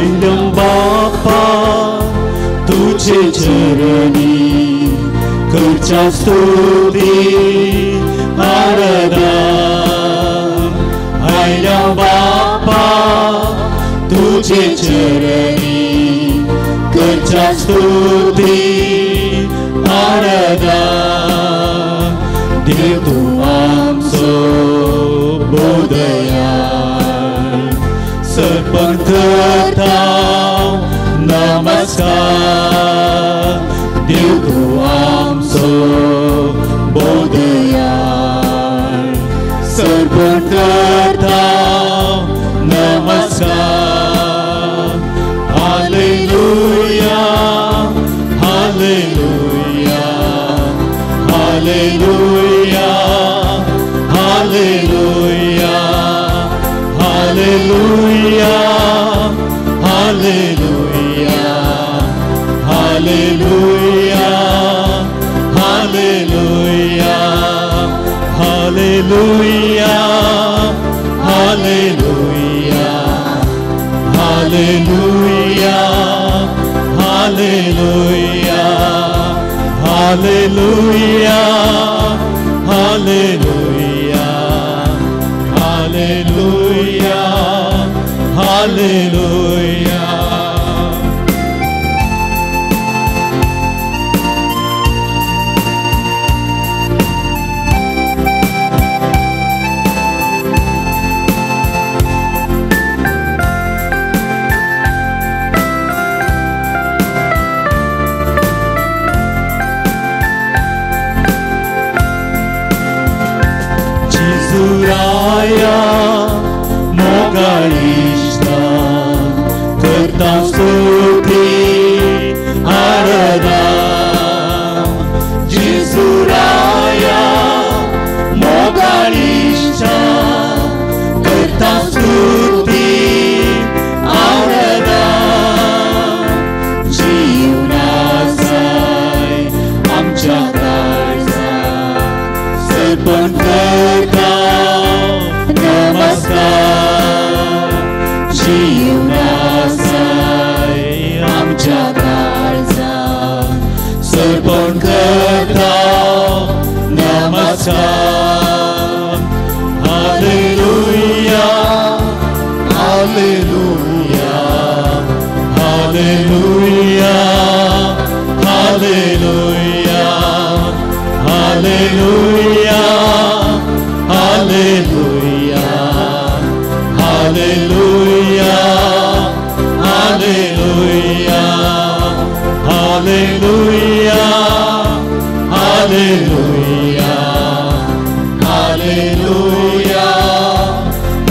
आयल्या बापा तुजे चरणी करच्या स्तुती आराधना. आयल्या बापा तुजे चरणी करच्या स्तुती आराधना. देव तूं आमचो बोधयाळ सर्पण करता नमस्कार. देव तूं आमचो बोधयाळ सर्पण करता नमस्कार. Hallelujah hallelujah hallelujah hallelujah hallelujah hallelujah hallelujah hallelujah hallelujah hallelujah hallelujah hallelujah hallelujah hallelujah hallelujah hallelujah. जेजूराया मोगाळिश्ता करता स्तुती आराधना. जेजूराया मोगाळिश्ता करता स्तुती आराधना. जीवनासाय आमच्या काळजात सर्पण करता नमस्कार. जीवनासाय आमच्या काळजात सर्पण करता नमस्कार. Hallelujah hallelujah hallelujah hallelujah hallelujah hallelujah hallelujah hallelujah hallelujah hallelujah hallelujah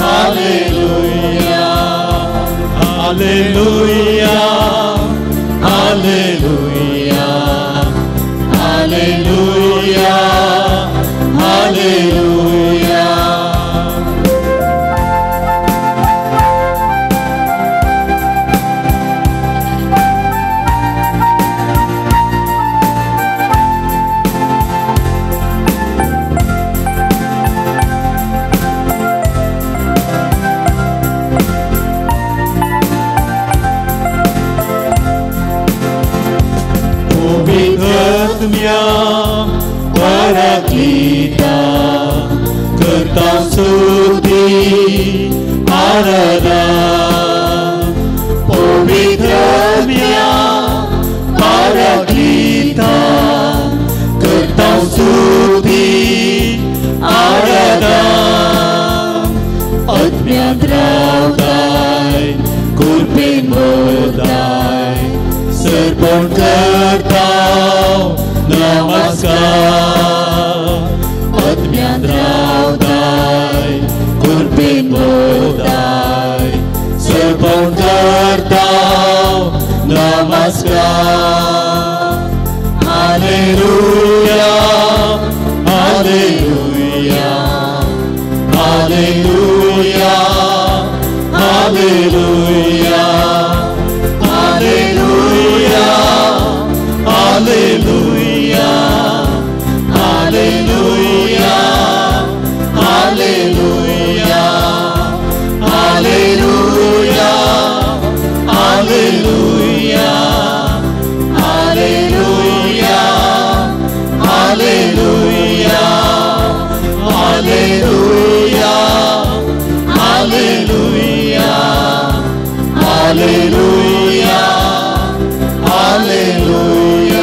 hallelujah hallelujah hallelujah hallelujah hallelujah. पराक्लिता करता स्तुती आराधना. पवित्रम्या पराक्लिता करता स्तुती आराधना. आत्म्यांत रावताय कृपेन भरताय सर्पण करता नमस्कार. आत्म्यांत रावताय कृपेन भरताय सर्पण करता नमस्कार. Hallelujah hallelujah hallelujah hallelujah hallelujah hallelujah hallelujah Hallelujah, hallelujah.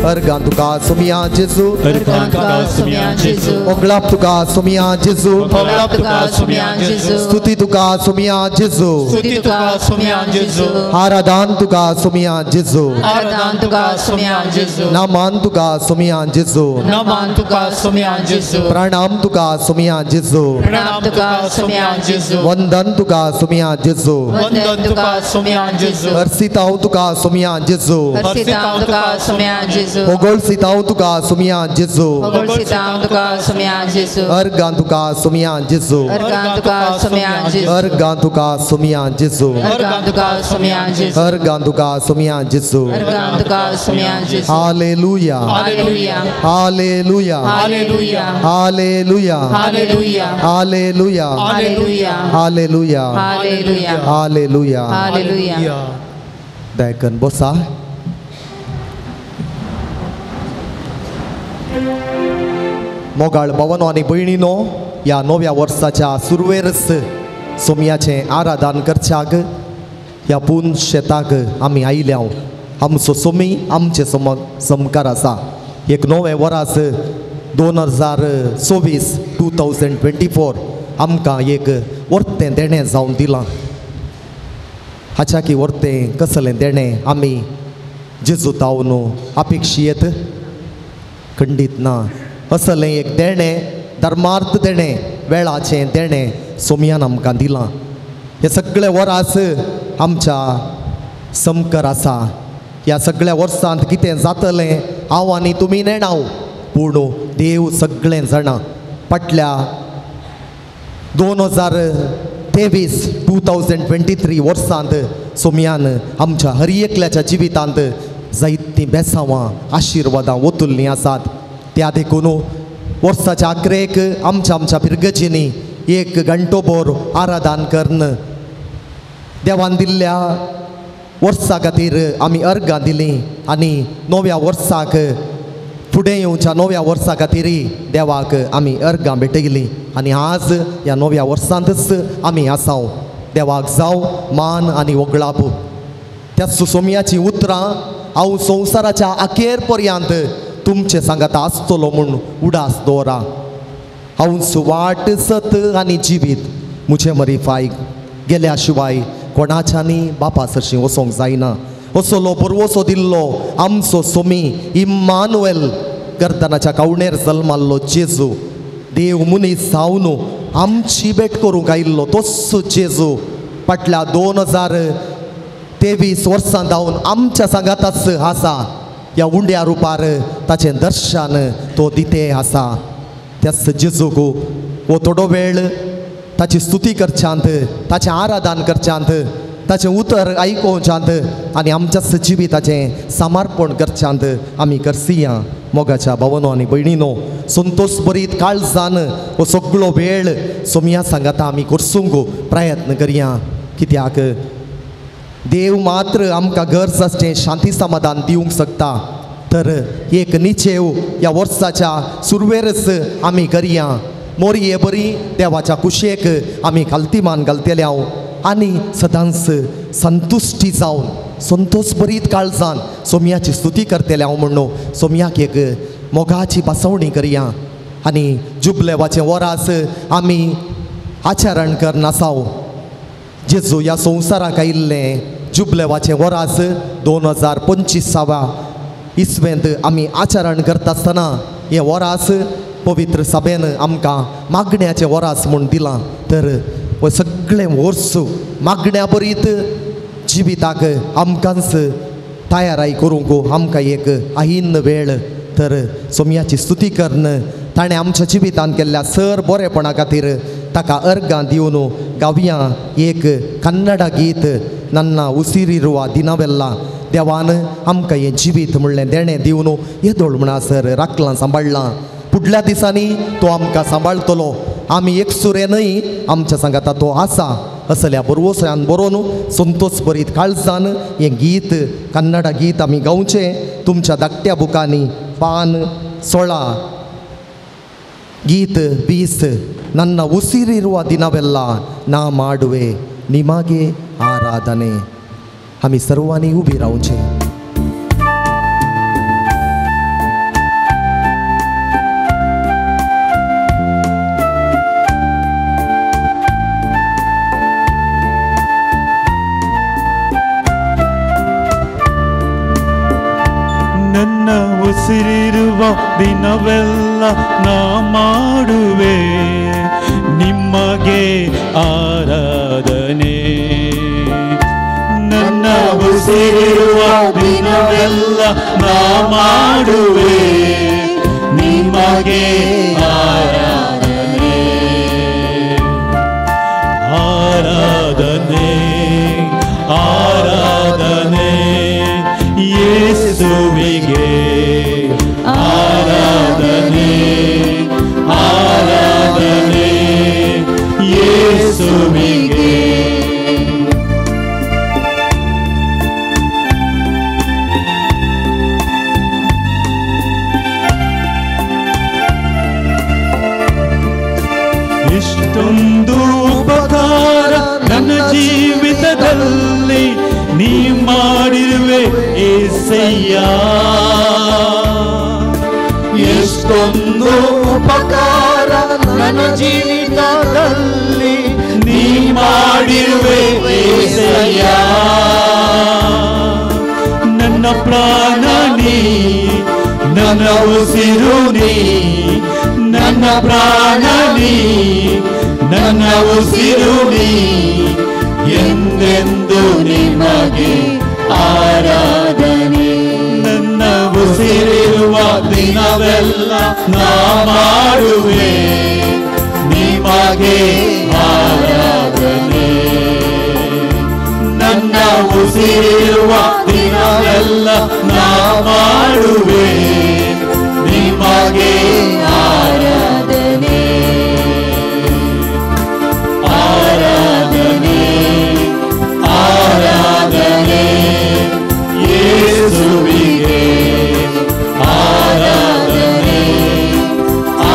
अर्गां तुका सोमिया जेजू, अर्गां तुका सोमिया जेजू, ओगळाप तुका सोमिया जेजू, ओगळाप तुका सोमिया जेजू, स्तुती तुका सोमिया जेजू, स्तुती तुका सोमिया जेजू, आराधन तुका सोमिया जेजू, आराधन तुका सोमिया जेजू, नामान तुका सोमिया जेजू, नामान तुका सोमिया जेजू, प्रणाम तुका सोमिया जेजू, प्रणाम तुका सोमिया जेजू, वंदन तुका सोमिया जेजू, वंदन तुका सोमिया जेजू, हर्षिताव तुका सोमिया जेजू, हर्षिताव तुका सोमिया जेजू, ओगोळसिताव तुका सोमिया जेजू, ओगोळसिताव तुका सोमिया जेजू, अर्गां तुका सोमिया जेजू, अर्गां तुका सोमिया जेजू, अर्गां तुका सोमिया जेजू, अर्गां तुका सोमिया जेजू, अर्गां तुका सोमिया जेजू, अर्गां तुका सोमिया जेजू. Hallelujah, hallelujah, hallelujah, hallelujah, hallelujah, hallelujah, hallelujah, hallelujah, hallelujah, hallelujah, hallelujah, hallelujah. दायकन बसा. मोगाळ भावानो आनी भयणीनो, ह्या नव्या वर्साच्या सुरवेरच सोमयाचें आराधन करच्याक ह्या पून शेताक आमी आयल्या. आमचो सोमी आमचे समकार आसा. एक नवें वरास 2024 2024 आमकां एक वर्तें देणें जावन दिलां. हाच्या की वर्तें कसलें देणें आमी जेजू तावन अपेक्षेत खंडीत ना. असलें एक देणें, धर्मार्थ देणें, वेळाचें देणें सोमयान आमकां दिलां. हे सगळे वरास आमच्या समकर आसा. ह्या सगळ्या वर्सांत कितें जातलें हांव आनी तुमी नेणाव, पूण देव सगळें जाणा. फाटल्या 2023 2023 वर्सांत सोमयान आमच्या हर एकल्याच्या जिवितांत जायतीं बेसांवां आशिर्वादां ओतुल्लीं आसात. त्या देखून वर्साच्या अकरेक आमच्या आमच्या पिरगजींनी एक घंटोभर आराधन करून देवान दिल्ल्या वर्सा खातीर आमी अर्गां दिलीं आनी नव्या वर्साक फुडें येवच्या नव्या वर्सा खातीर देवाक आमी अर्गां भेटयलीं. आनी आज ह्या नव्या वर्सांतच आमी आसाव. देवाक जावं मान आनी वगळाप. त्या सोमयाचीं उतरां हांव संवसाराच्या अखेर पर्यंत तुमचे सांगाता आसतलो म्हूण उडास दवरा. हांव वाट सत आनी जिवीत म्हजे मरिफाय गेल्या शिवाय कोणाच्यानी बापा सरशीं वचोंक जायना. असलो बरवसो दिल्लो आमचो सोमी इम्मानुएल, गर्दनाच्या कावणेर जल्माल्लो जेजू, देव मनीस जावन आमची भेट करूंक आयिल्लो तोच जेजू फाटल्या 2023 वर्सां धावन आमच्या सांगाताच आसा. ह्या उंड्या रुपार ताचें दर्शन तो दिते आसा. त्याच जेजूक हो थोडो वेळ ताची स्तुती करच्यांत, ताचें आराधन करच्यांत, ताचें उतर आयकोवच्यांत आनी आमच्याच जिविताचें समर्पण करच्यांत आमी करसिया. मोगाच्या भावनो आनी भयणीनो, संतोष बरीत काळजान हो सगळो वेळ सोमया सांगाता आमी करसूंक प्रयत्न करया. कित्याक देव मात्र आमकां गरज आसचें शांती समाधान दिवंक शकता. तर एक निचेव ह्या वर्साच्या सुरवेरच आमी करया. मोरये बरी देवाच्या कुशेक आमी खालती मान घालतले हांव आनी सदांच संतुश्टी जावन संतोष बरीत काळजान सोमयाची स्तुती करतले हांव म्हणून सोमयाक एक मोगाची बसवणी करया. आनी जुबलेवाचें वरास आमी आचरण करनासाव. जेजू ह्या संवसाराक आयिल्लें जुबलेवाचें वरास 2025 इसवेंत आमी आचरण करता आसतना हें वरास पवित्र सभेन आमकां मागण्याचें वरास म्हूण दिलां. तर हो सगळें वर्स मागण्या बरीत जिविताक आमकांच तयाराय करूंक आमकां एक आयिन्न वेळ. तर सोमयाची स्तुती करून ताणें आमच्या जिवितांत केल्ल्या सर बरेपणा खातीर ताका अर्गां दिवन गावया एक कन्नडा गीत नन्ना उसिरिरुवा दिनावेल्ला. देवान आमकां हें जिवीत म्हणलें देणें दिवन येदोळ म्हणसर राखलां सांबाळ्ळां. फुडल्या दिसांनी तो आमकां सांबाळटलो. आमी एकसुरे न्हय, आमच्या सांगाता तो आसा. असल्या बरवसयान बरोवन संतोष बरीत काळजान हें गीत कन्नडा गीत आमी गावचें. तुमच्या धाकट्या बुकांनी पान 16 गीत 20 ನನ್ನ ಉಸಿರಿರುವ ದಿನವೆಲ್ಲ ನಾ ಮಾಡುವೆ निमागे आराधने। आमी सर्वांनी उबी रावचें। ನನ್ನ ಉಸಿರಿರುವ ದಿನವೆಲ್ಲ ನಾ ಮಾಡುವೆ ನಿಮಗೆ ಆರಾಧನೆ. ನನ್ನ ಉಸಿರಿರುವ ದಿನವೆಲ್ಲ ನಾ ಮಾಡುವೆ ನಿಮಗೆ ಆರಾಧನೆ. ಆರಾಧನೆ ಆರಾಧನೆ ಯೇಸುವಿಗೆ, ಆರಾಧನೆ ಆರಾಧನೆ ಯೇಸುವಿಗೆ. ಇಷ್ಟೊಂದು ಉಪಕಾರ ನನ್ನ ಜೀವಿತದಲ್ಲಿ ನೀ ಮಾಡಿರುವೆ ಏಸಯ್ಯ. ಎಷ್ಟೊಂದು ಉಪಕಾರ ನನ್ನ ಜೀವಿತದಲ್ಲಿ ನೀ ಮಾಡಿರುವೆ ಏಸಯ್ಯ. ನನ್ನ ಪ್ರಾಣ ನೀ, ನನ್ನ ಉಸಿರು ನೀ, ನನ್ನ ಪ್ರಾಣ ನೀ, ನನ್ನ ಉಸಿರು ನೀ, ಎಂದೆಂದು ನಿಮಗೆ ಆರಾಧನೆ. ನನ್ನ ಉಸಿರಿರುವ ದಿನವೆಲ್ಲ ನಾ ಮಾಡುವೆ ನಿಮಗೆ ಆರಾಧನೆ. ನನ್ನ ಉಸಿರಿರುವ ದಿನವೆಲ್ಲ ನಾ ಮಾಡುವೆ ನಿಮಗೆ ಆರಾಧನೆ. ಆರಾಧನೆ ಆರಾಧನೆ ಯೇಸುವಿಗೆ, ಆರಾಧನೆ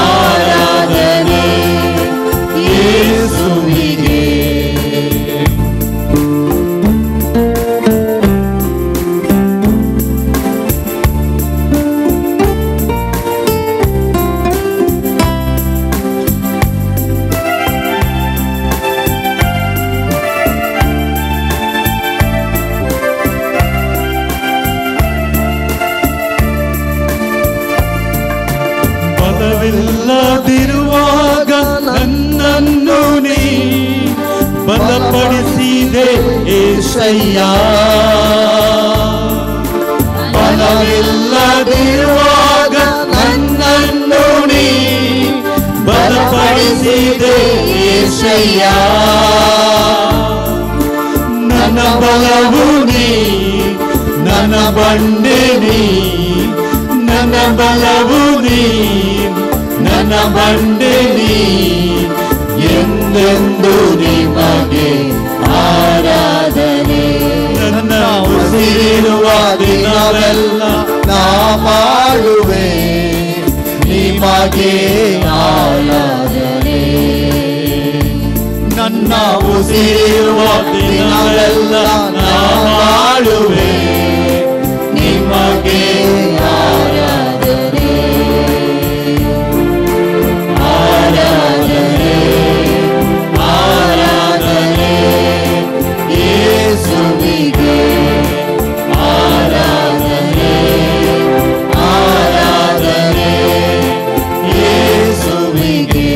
ಆರಾಧನೆ ಯೇಸುವಿಗೆ. ಬಲವಿಲ್ಲದಿರುವಾಗ ನನ್ನನ್ನು ನೀ ಬಲಪಡಿಸಿದೆ ಏಸಯ್ಯ. ಬಲವಿಲ್ಲದಿರುವಾಗ ನನ್ನನ್ನು ನೀ ಬಲಪಡಿಸಿದೆ ಏಸಯ್ಯ. ನನ್ನ ಬಲವು ನೀ, ನನ್ನ ಬಂಡೆ ನೀ, ನನ್ನ ಬಲವು ನೀ, ನನ್ನ ಬಂಡೆ ನೀ, ಎಂದೆಂದು ನಿಮಗೆ ಆರಾಧನೆ. ನನ್ನ ಉಸಿರಿರುವ ದಿನವೆಲ್ಲ ನಾ ಮಾಡುವೆ ನಿಮಗೆ ಆರಾಧನೆ. ನನ್ನ ಉಸಿರಿರುವ ದಿನವೆಲ್ಲ ನಾ ಮಾಡುವೆ ನಿಮಗೆ ಆರಾಧನೆ. ಆರಾಧನೆ ಆರಾಧನೆ ಯೇಸುವಿಗೆ, ಆರಾಧನೆ ಆರಾಧನೆ ಯೇಸುವಿಗೆ.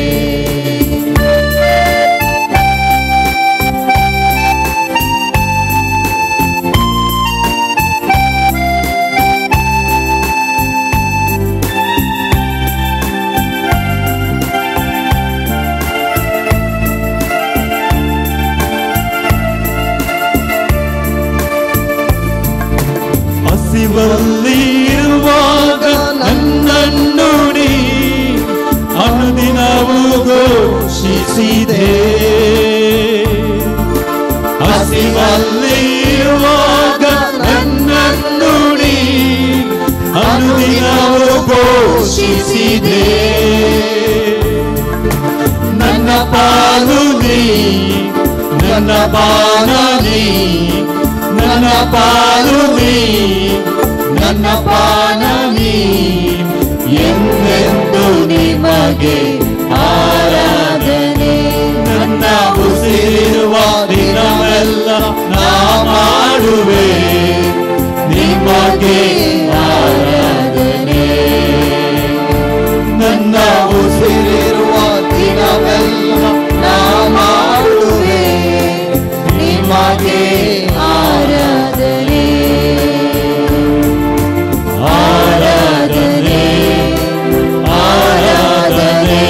ನನ್ನ ಪಾನನಿ, ನನ್ನ ಪಾಲು ನೀ, ನನ್ನ ಪಾನನಿ, ಎಂದೆಂದು ನಿಮಗೆ ಆರಾಧನೆ. ನನ್ನ ಉಸಿರಿರುವ ದಿನವೆಲ್ಲ ನಾ ಮಾಡುವೆ ನಿಮಗೆ ಆರಾಧನೆ. ನನ್ನ ಉಸಿರಿರುವ ದಿನವೆಲ್ಲ ನಾ ಮಾಡುವೆ ನಿಮಗೆ ಆರಾಧನೆ. ಆರಾಧನೆ, ಆರಾಧನೆ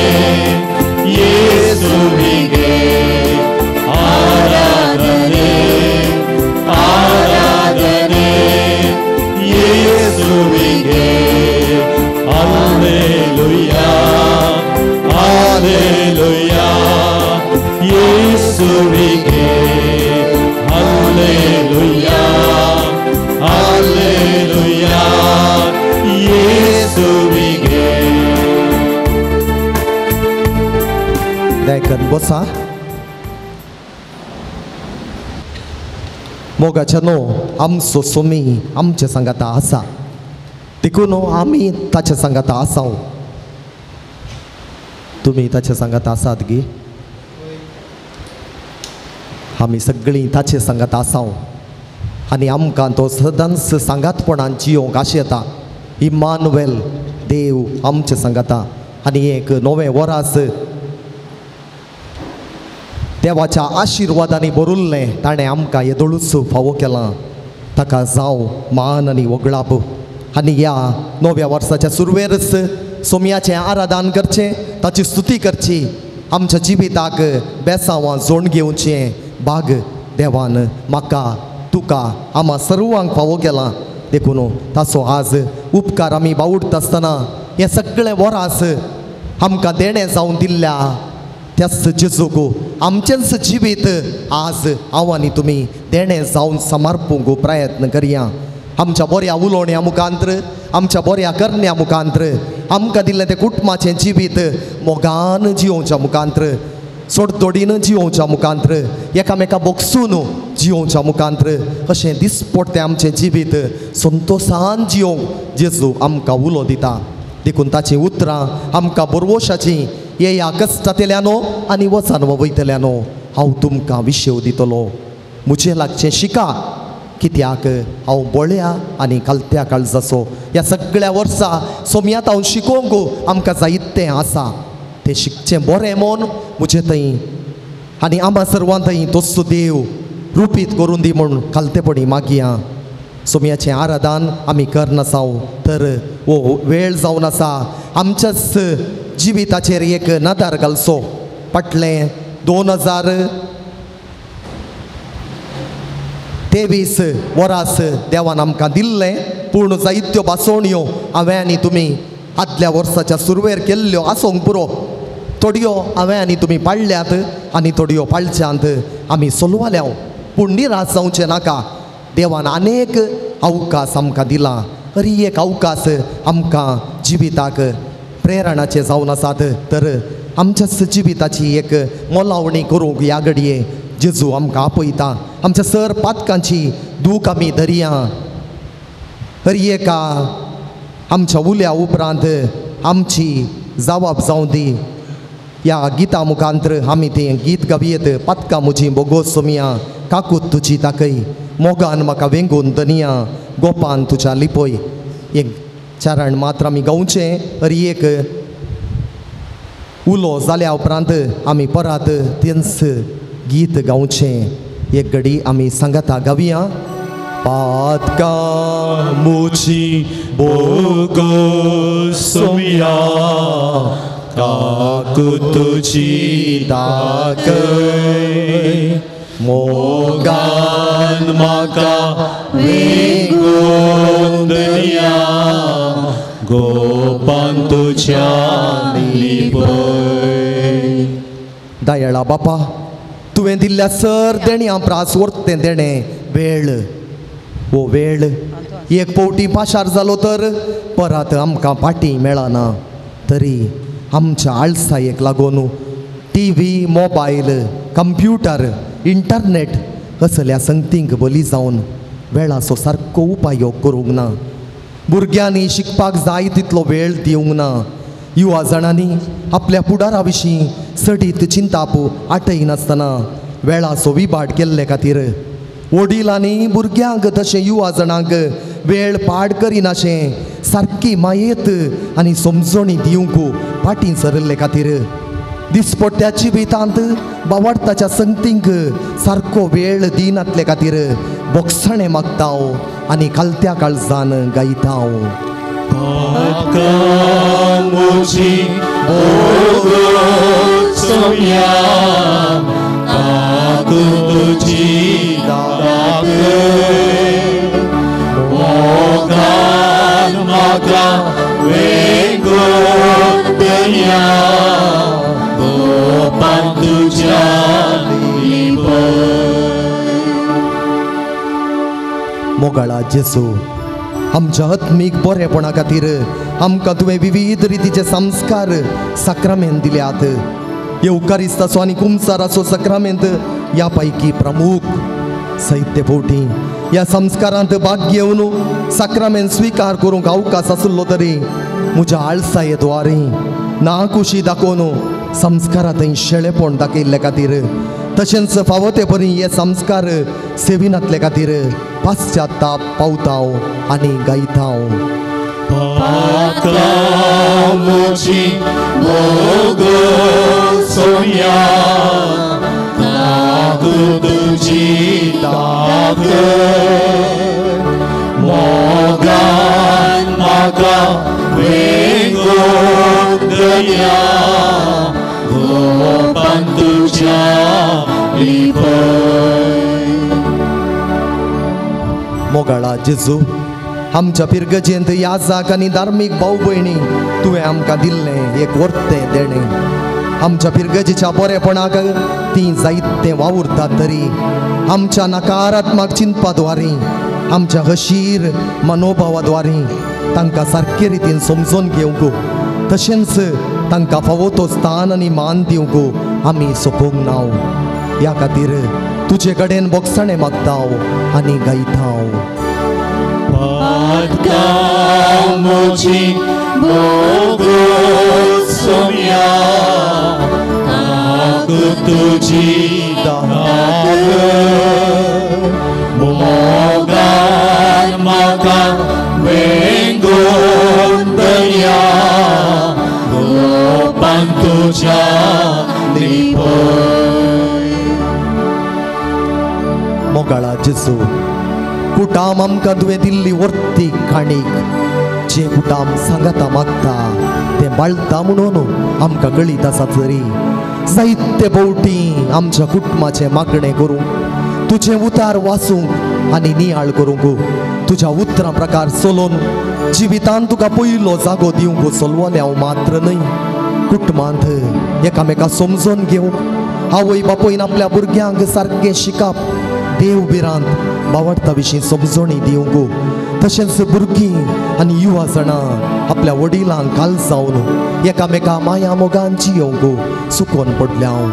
ಯೇಸುವಿಗೆ, ಆರಾಧನೆ, ಆರಾಧನೆ ಯೇಸುವಿಗೆ. ಹಲ್ಲೆಲೂಯಾ, ಹಲ್ಲೆಲೂಯಾ ಯೇಸುವಿಗೆ, ಹಲ್ಲೆಲೂಯಾ, ಹಲ್ಲೆಲೂಯಾ ಯೇಸುವಿಗೆ. दयाकन बसा. मोगाच्या न्हू आमचो सोमी आमच्या सांगाता आसा, देखून आमी ताच्या सांगाता आसाव. तुमी ताच्या सांगाता आसात गी? आमी सगळीं ताचे सांगाता आसाव आनी आमकां तो सदांच सांगातपणान जियोंक आशेता. इमानुएल देव आमचे सांगाता आनी एक नवें वरास देवाच्या आशिर्वादांनी भरुल्लें ताणें आमकां येदोळूच फावो केलां. ताका जावं मान आनी वगळाप. आनी ह्या नव्या वर्साच्या सुरवेरच सोम्याचें आराधन करचें, ताची स्तुती करची, आमच्या जिविताक बेसांवां जोड घेवचें भाग देवान म्हाका तुका आमा सर्वांक फावो केलां. देखून ताचो आज उपकार आमी बावुडटा आसतना हें सगळें वरास आमकां देणें जावन दिल्ल्या त्याच जेजूक आमचेंच जिवीत आज हांव आनी तुमी देणें जावन समर्पूंक प्रयत्न करया. आमच्या बऱ्या उलोवण्या मुखांत्र, आमच्या बऱ्या करण्या मुखांत्र, आमकां दिल्लें तें कुटुंबाचें जिवीत मोगान जियोवच्या मुखांत्र, सोडतोडीन जियोवच्या मुखांत्र, एकामेका बोगसून जियोवच्या मुखांत्र, अशें दिसपडटें आमचें जिवीत संतोसान जियोवंक जेजू आमकां उलो दिता. देखून ताचीं उतरां आमकां बरवशाचीं, येया कश्टांतल्यानो आनी वचान वयतल्यानो हांव तुमकां विशेव दितलो. म्हजें लागचें शिका, कित्याक हांव बळ्या आनी कालत्या काळजाचो. ह्या सगळ्या वर्सा सोम्यांत हांव शिकोवंक आमकां जायतें आसा, तें शिकचें बरें म्हूण म्हजे थंय आनी आमा सर्वां थंय तोचो देव रुपीत करून दी म्हूण खालतेपणी मागया. सोम्याचें आराधन आमी करनासाव तर हो वेळ जावन आसा आमच्याच जिविताचेर एक नदर घालचो. फाटलें 2023 वरास देवान आमकां दिल्लें, पूण जायत्यो भासोवण्यो हांवें आनी तुमी आदल्या वर्साच्या सुरवेर केल्ल्यो आसूंक पुरो. थोड्यो हांवें आनी तुमी पाळल्यात आनी थोड्यो पाळच्यांत आमी सोलवाल्या. पूण निराश जावचें नाका, देवान अनेक अवकाश आमकां दिला. हर एक अवकाश आमकां जिविताक प्रेरणाचें जावन आसात. तर आमच्याच जिविताची एक मोलावणी करूंक ह्या घडये जेजू आमकां आपयता. आमच्या सर पातकांची दूख आमी धरया. हर एका आमच्या उल्या उपरांत आमची जवाब जावं दी. ह्या गिता मुखांत्र आमी तें गीत गावयेत. पातकां म्हजी बोगोस सोमया, काकूत तुजी ताकय, मोगान म्हाका वेंगून दनिया, गोपान तुज्या लिपय. एक चरण मात्र आमी गावचें. हर एक उलो जाल्या उपरांत आमी परत तेंच गीत गावचें. एक घडी आमी सांगाता गावया. पातकां म्हजी बोगस सोमया, काकूत तुजी दाखय, मोगान म्हाका वेंगून दनिया, गोपान तुज्या लिपय. दयाळा बापा, तुवें दिल्ल्या सर देण्या प्रास वर्तें देणें वेळ, हो वेळ एक फावटी पाशार जालो तर परत आमकां फाटीं मेळना. तरी आमच्या आळसायेक लागून T V, mobile, computer internet असल्या संगतींक बली जावन वेळाचो सारको उपायोग करूंक ना. भुरग्यांनी शिकपाक जाय तितलो वेळ दिवंक ना. युवा जाणांनी आपल्या फुडारा विशीं सडीत चिंताप आटयनासतना वेळाचो विभाट केल्ले खातीर वडिलांनी भुरग्यांक तशें युवा जाणांक वेळ पाड करिनाशें सारकी मायेत आनी समजणी दिवंक फाटीं सरिल्ले खातीर दिसपट्ट्या जिवितांत बावडताच्या संगतींक सारको वेळ दिनातले खातीर बोगसणें मागता आनी खालत्या काळजान गायता. मोगाळा जेसू, आमच्या आत्मीक बरेपणा खातीर आमकां तुवें विविध रितीचे संस्कार साक्रामेंत दिल्यात. येवकारिस्ताचो आनी कुमसाराचो साक्रामेंत ह्या पैकी प्रमुख साहित्य फावटी ह्या संस्कारांत भाग घेवन साक्रामेंत स्विकार करूंक अवकाश आसलो तरी म्हज्या आळसाये द्वारे ना खुशी दाखोवन संस्कारांत शेळेपण दाखयल्ले खातीर तशेंच फावो ते परी हे संस्कार सेविनातले खातीर पाश्चाताप पावता आनी गायता. मोगाळा जेजू, आमच्या पिरगजेंत याजाक आनी धार्मीक भाव भयणी तुवें आमकां दिल्लें एक वर्तें देणें. आमच्या पिरगजेच्या बरेपणाक तीं जायतें वावुरतात तरी आमच्या नकारात्मक चिंतपा द्वारे आमच्या हशीर मनोभावा द्वारे तांकां सारके रितीन समजून घेवंक तशेंच तांकां फावो तो स्थान आनी मान दिवंक आमी सोंपूंक ना. ह्या खातीर तुजे कडेन बोगसणें मागता आनी गायता. मोगाळा जेजू, कुटाम आमकां तुवें दिल्ली वर्ती काणीक जे कुटाम सांगाता मागता तें बाळता म्हणून आमकां कळीत आसा तरी जायते भोवटी आमच्या कुटुंबाचें मागणें करूंक तुजें उतार वाचूंक आनी नियाळ करूंक तुज्या उतरां प्रकार चलोवन जिवितांत तुका पयलो जागो दिवंक चलवलें हांव मात्र न्हय कुटुंबांत एकामेका समजून घेवंक आवय बापूयन आपल्या भुरग्यांक सारकें शिकप देव भिरांत बावडता विशीं समजणी दिवंक तशेंच भुरगीं आनी युवा जाणां आपल्या वडिलांक काल जावन एकामेका माया मोगान जियोवंक सुकोन पडल्या हांव.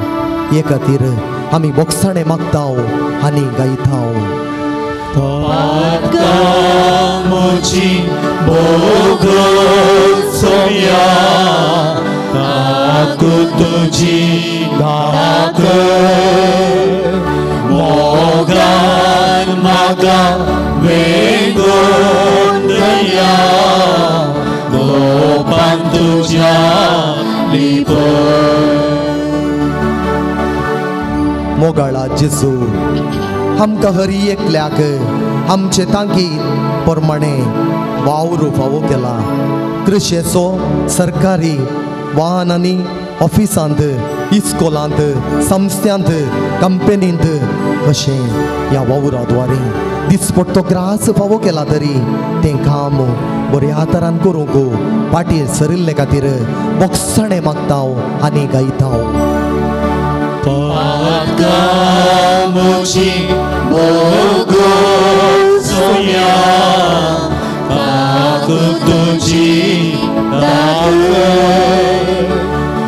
हे खातीर आमी बोगसाणें मागता आनी गायता. मोगाळा जेजू, आमकां हरी एकल्याक आमचे तांकी प्रमाणे वावर फावो केला. कृशेचो सरकारी वाहनांनी ऑफिसांत इस्कोलांत संस्थ्यांत कंपनींत अशें ह्या वावरा द्वारे दिसपट्टो ग्रास फावो केला तरी तें काम बऱ्या तरान करूंक फाटीर सरिल्ले खातीर बोगसणें मागता आनी गायता.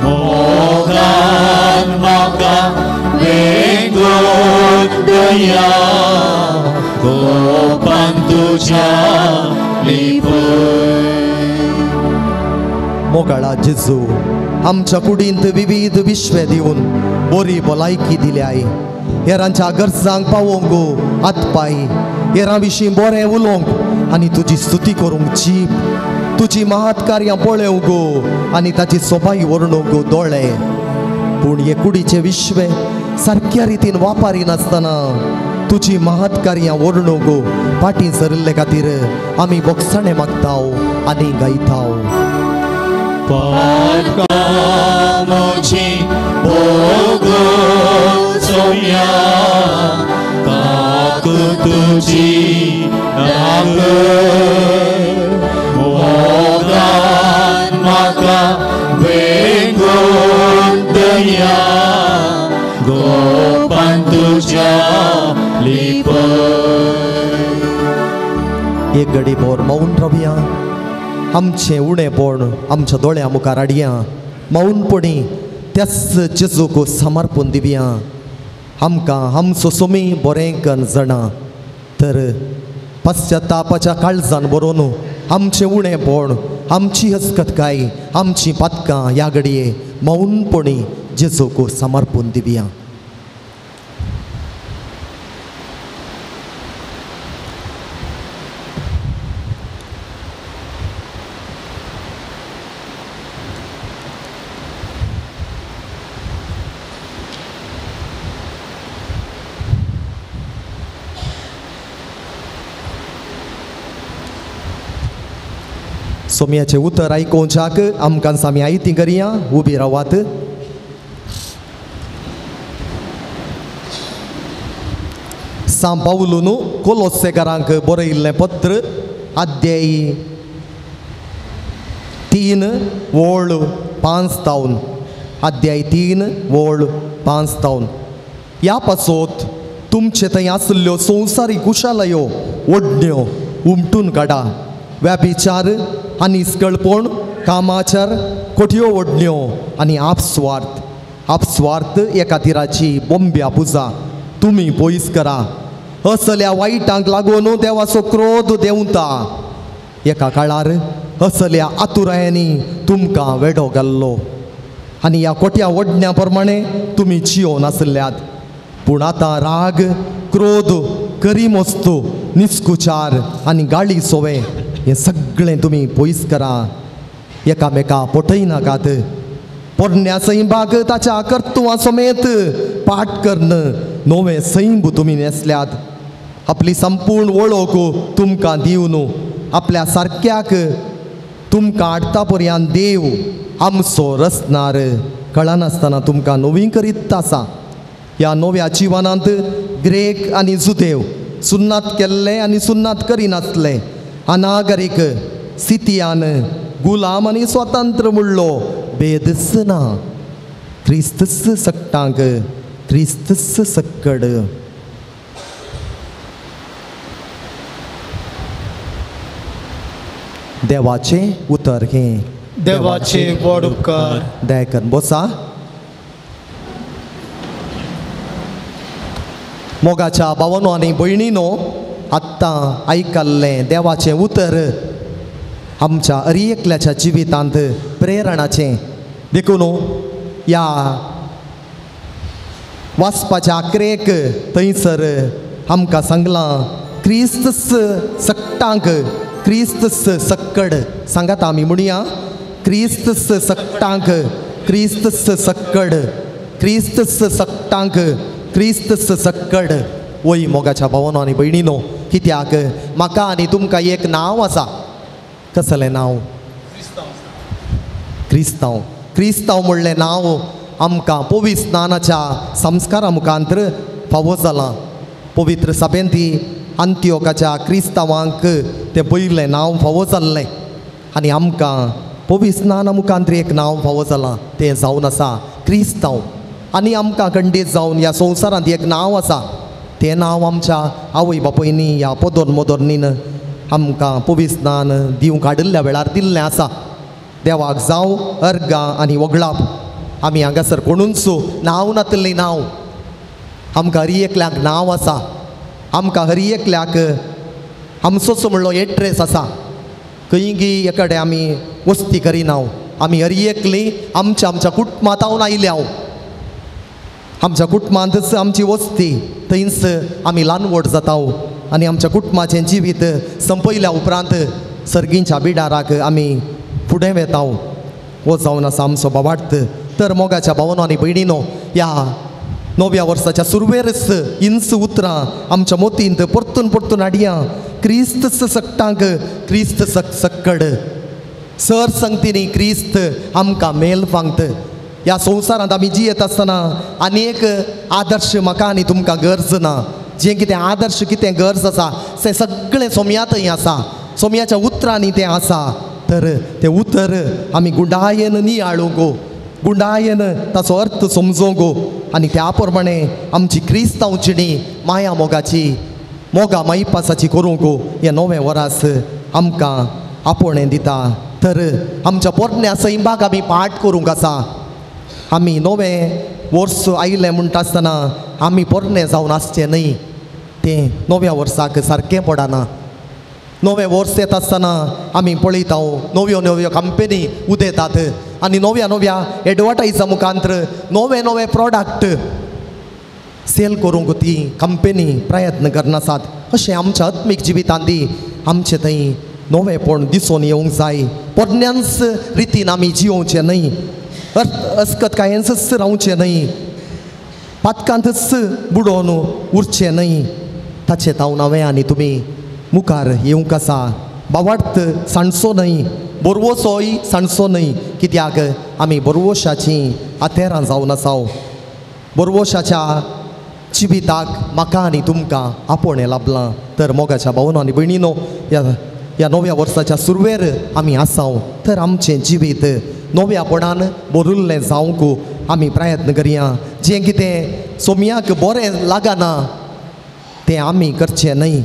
मोगान म्हाका वेंगोवन दया गोपान तुज्या लिपय. मोगाळा जेजू आमच्या कुडींत विविध विश्व दिवन बरी भलायकी दिल्याय. हेरांच्या गरजांक पावोवंक हातपाय, हेरां विशीं बरें उलोवंक आनी तुजी स्तुती करूंक जीब, तुजी महत्कार्यां पळोवंक आनी ताची सोबाय वर्णूंक दोळे. पूण हे कुडीचें विश्व सारक्या रितीन वापरिनासतना तुजी महत्कार्यां वर्णूंक फाटीं सरिल्ले खातीर आमी बोगसाणें मागताव आनी गायताव. पातकां म्हजीं भोगून सोम्या काकूट तुजी दाखय, मोगान म्हाका वेंगोवन दया गोपान तुज्या लिपय. एक घडी भर मौन रावया, आमचें उणेपण आमच्या दोळ्या मुखार हाडया, मौनपणी त्याच जेजूक समर्पण दिवया. आमकां आमचो सोमी बरें कन जाणा तर पश्चातापाच्या काळजान बरोवन आमचें उणेपण, आमची हसकतकाय, आमची पातकां ह्या घडये मौनपणी जेजूक समर्पण दिवया. सोम्याचें उतर आयकोवच्याक आमकां सामी आयती करया, उबी रावात. सां पावलून कोलोसेकारांक बरयिल्लें पत्र अध्याय 3 ओळ 5 तावन, अध्याय 3 ओळ 5 तावन. ह्या पासत तुमचे थंय आशिल्ल्यो संवसारीक कुशालयो ओडण्यो उमटून काडा, व्याभिचार आनी स्कळपण, कामाचार, कोठयो ओडण्यो आनी आपस्वार्थ. आपस्वार्थ एका तिराची बोंब्या पुजा तुमी पयस करा. असल्या वायटांक लागून देवाचो क्रोध देंवता. एका काळार असल्या आतुरायांनी तुमकां वेडो घाल्लो आनी ह्या कोट्या ओडण्या प्रमाणे तुमी जियोन आसल्यात. पूण आतां राग, क्रोध, करीमस्तू, निस्कुचार आनी गाळी सोवे हें सगळें तुमी पयस करा. एकामेका पटयनाकात. पोरण्या सैंबाक ताच्या कर्तुवां समेत पाठ करून नवें सैंब तुमी न्हेसल्यात. आपली संपूर्ण वळख तुमकां दिवन आपल्या सारक्याक तुमकां हाडटा पर्यंत देव आमचो रचणार कळनासतना तुमकां नवी करीत आसा. ह्या नव्या जिवनांत ग्रेक आनी जुदेव, सुन्नात केल्ले आनी सुन्नात करिनासले, अनागरीक, सितियान, गुलाम आनी स्वतंत्र म्हणलो भेदच ना. क्रिस्तच सगटांक, क्रिस्तच सक्कड. देवाचें उतर हें. देवाचें व्हड उपकार. दया करून बसा. मोगाच्या भावानो आनी भयणीनो, आत्तां आयकल्लें देवाचें उतर आमच्या हर एकल्याच्या जिवितांत प्रेरणाचें. देखून ह्या वाचपाच्या आक्रेक थंयसर आमकां सांगलां, क्रिस्तच सगटांक, क्रिस्तच सक्कड. सांगात आमी म्हणया, क्रिस्तच सगटांक, क्रिस्तच सक्कड, क्रिस्तच सगटांक, क्रिस्तच सक्कड. वय मोगाच्या भावानो आनी भयणीनो, कित्याक म्हाका आनी तुमकां एक नांव आसा. कसलें नांव? क्रिस्तांव. क्रिस्तांव म्हणलें नांव आमकां पवित्र स्नानाच्या संस्कारा मुखांतर फावो जालां. पवित्र सभेंती अंत्योकाच्या क्रिस्तांवांक तें पयलें नांव फावो जाल्लें आनी आमकां पवित्र स्नाना मुखांतर एक नांव फावो जालां, तें जावन आसा क्रिस्तांव. आनी आमकां खंडीत जावन ह्या संवसारांत एक नांव आसा, तें नांव आमच्या आवय बापायनी ह्या पोदोर मोदोरनीन आमकां पवित्र स्नान दिवंक हाडिल्ल्या वेळार दिल्लें आसा. देवाक जावं अर्गां आनी वगळाप. आमी हांगासर कोणूच नांव नातिल्लें नांव आमकां हरी एकल्याक नांव आसा, आमकां हरी एकल्याक आमचोच म्हणलो एड्रेस आसा. खंयगी एकडे आमी वस्ती करिना, आमी हरी एकली आमच्या आमच्या कुटुंबांत आयल्या. आमच्या कुटुंबांतच आमची वस्ती, थंयच आमी ल्हान व्हड जाता आनी आमच्या कुटुंबाचें जिवीत संपयल्या उपरांत सर्गींच्या बिडाराक आमी फुडें वेता. हो जावन आसा आमचो भावार्थ. तर मोगाच्या भावनो आनी भयणीनो, ह्या नव्या वर्साच्या सुरवेरच इंच उतरां आमच्या मोतींत परतून परतून हाडया. क्रिस्त सक्टांक क्रिस्त सक्कड सर संगतीनी क्रिस्त आमकां मेल फांगत. ह्या संवसारांत आमी जियेत आसतना आनी एक आदर्श म्हाका आनी तुमकां गरज ना. जें कितें आदर्श कितें गरज आसा तें सगळें सोम्या थंय आसा, सोम्याच्या उतरांनी तें आसा. तर तें उतर आमी गुंडायेन नियाळूंक, गुंडायेन ताचो अर्थ समजूंक आनी त्या प्रमाणे आमची क्रिस्तांव जिणी माया मोगाची, मोगा माईपासाची करूंक हें नवें वरास आमकां आपोवणें दिता. तर आमच्या पोरण्या सैमाक आमी पाठ करूंक आसा. आमी नवें वर्स आयलें म्हणटा आसतना आमी पोरणे जावन आसचें न्हय, तें नव्या वर्साक सारकें पडना. नवें वर्स येता आसतना आमी पळयता नव्यो नव्यो कंपनी उदयतात आनी नव्या नव्या एडवर्टायजा मुखांत्र नवे नवे प्रोडक्ट सेल करूंक ती कंपनी प्रयत्न करनासात. अशें आमच्या आत्मीक जिवितांत आमचें थंय नवेंपण दिसून येवंक जाय. पोरण्यांच रितीन आमी जियोवचें न्हय, अस्कतकायेंतच रावचें न्हय, पातकांतच बुडोवन उरचें न्हय. ताचें तावन हांवें आनी तुमी मुखार येवंक आसा. भावार्थ सांडचो न्हय, बोरवोसोय सांडचो न्हय, कित्याक आमी बोरवोशाचीं आतेरां जावन आसा. बोरवोशाच्या जिविताक म्हाका आनी तुमकां आपोवणें लाभलां. तर मोगाच्या भावनो आनी भयणीनो, ह्या नव्या वर्साच्या सुरवेर आमी आसा. तर आमचें जिवीत नव्यापणान बरुल्लें जावंक आमी प्रयत्न करया. जें कितें सोम्याक बरें लागना तें आमी करचें न्हय,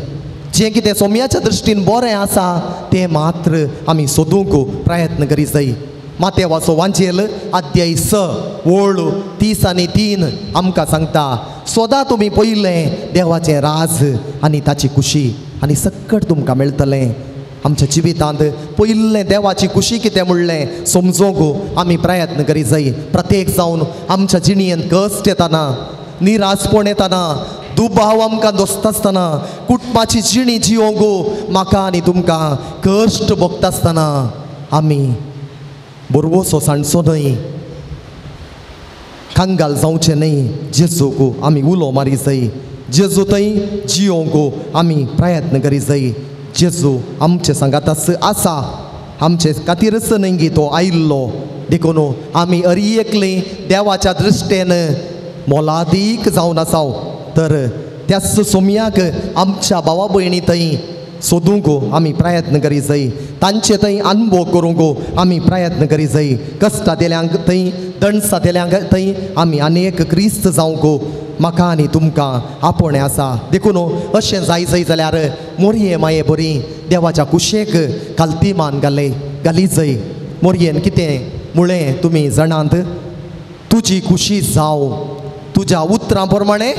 जें कितें सोम्याच्या दृश्टीन बरें आसा तें मात्र आमी सोदूंक प्रयत्न करी जाय. मातेवाचो वांजेल अध्याय 6 ओळ 33 आमकां सांगता, सदां तुमी पयलें देवाचें राज आनी ताची खुशी आनी सक्कट तुमकां मेळटलें. आमच्या जिवितांत पयलें देवाची खुशी कितें म्हणलें समजूंक आमी प्रयत्न करी जाय. प्रत्येक जावन आमच्या जिणेंत कश्ट येतना, निराशपण येतना, दुबाव आमकां दोसता आसतना, कुटुंबाची जिणी जियोंक म्हाका आनी तुमकां कश्ट भोगता आसतना आमी बोरवोसो सांडचो न्हय, कंगाल जावचें न्हय. जेजूक आमी उलो मारी जाय, जेजू थंय जियोंक आमी प्रयत्न करी जाय. जेजू आमचे सांगाताच आसा, आमचे खातीरच न्हय गी तो आयिल्लो. देखून आमी अरी एकली देवाच्या दृश्टेन मोलादीक जावन आसा. तर त्याच सोम्याक आमच्या भावा भयणी थंय सोदूंक आमी प्रयत्न करी जाय, तांचे थंय अनुभव करूंक आमी प्रयत्न करी जाय. कश्टां दिल्यांक थंय, दणसां दिल्यांक थंय आमी अनेक क्रिस्त जावंक म्हाका आनी तुमकां आपोवणें आसा. देखून अशें जाय जाय जाल्यार मोरये माये बरी देवाच्या कुशेक खालती मान घाले घाली जाय. मोरयेन कितें मुळें तुमी जाणांत, तुजी खुशी जावं, तुज्या उतरां प्रमाणें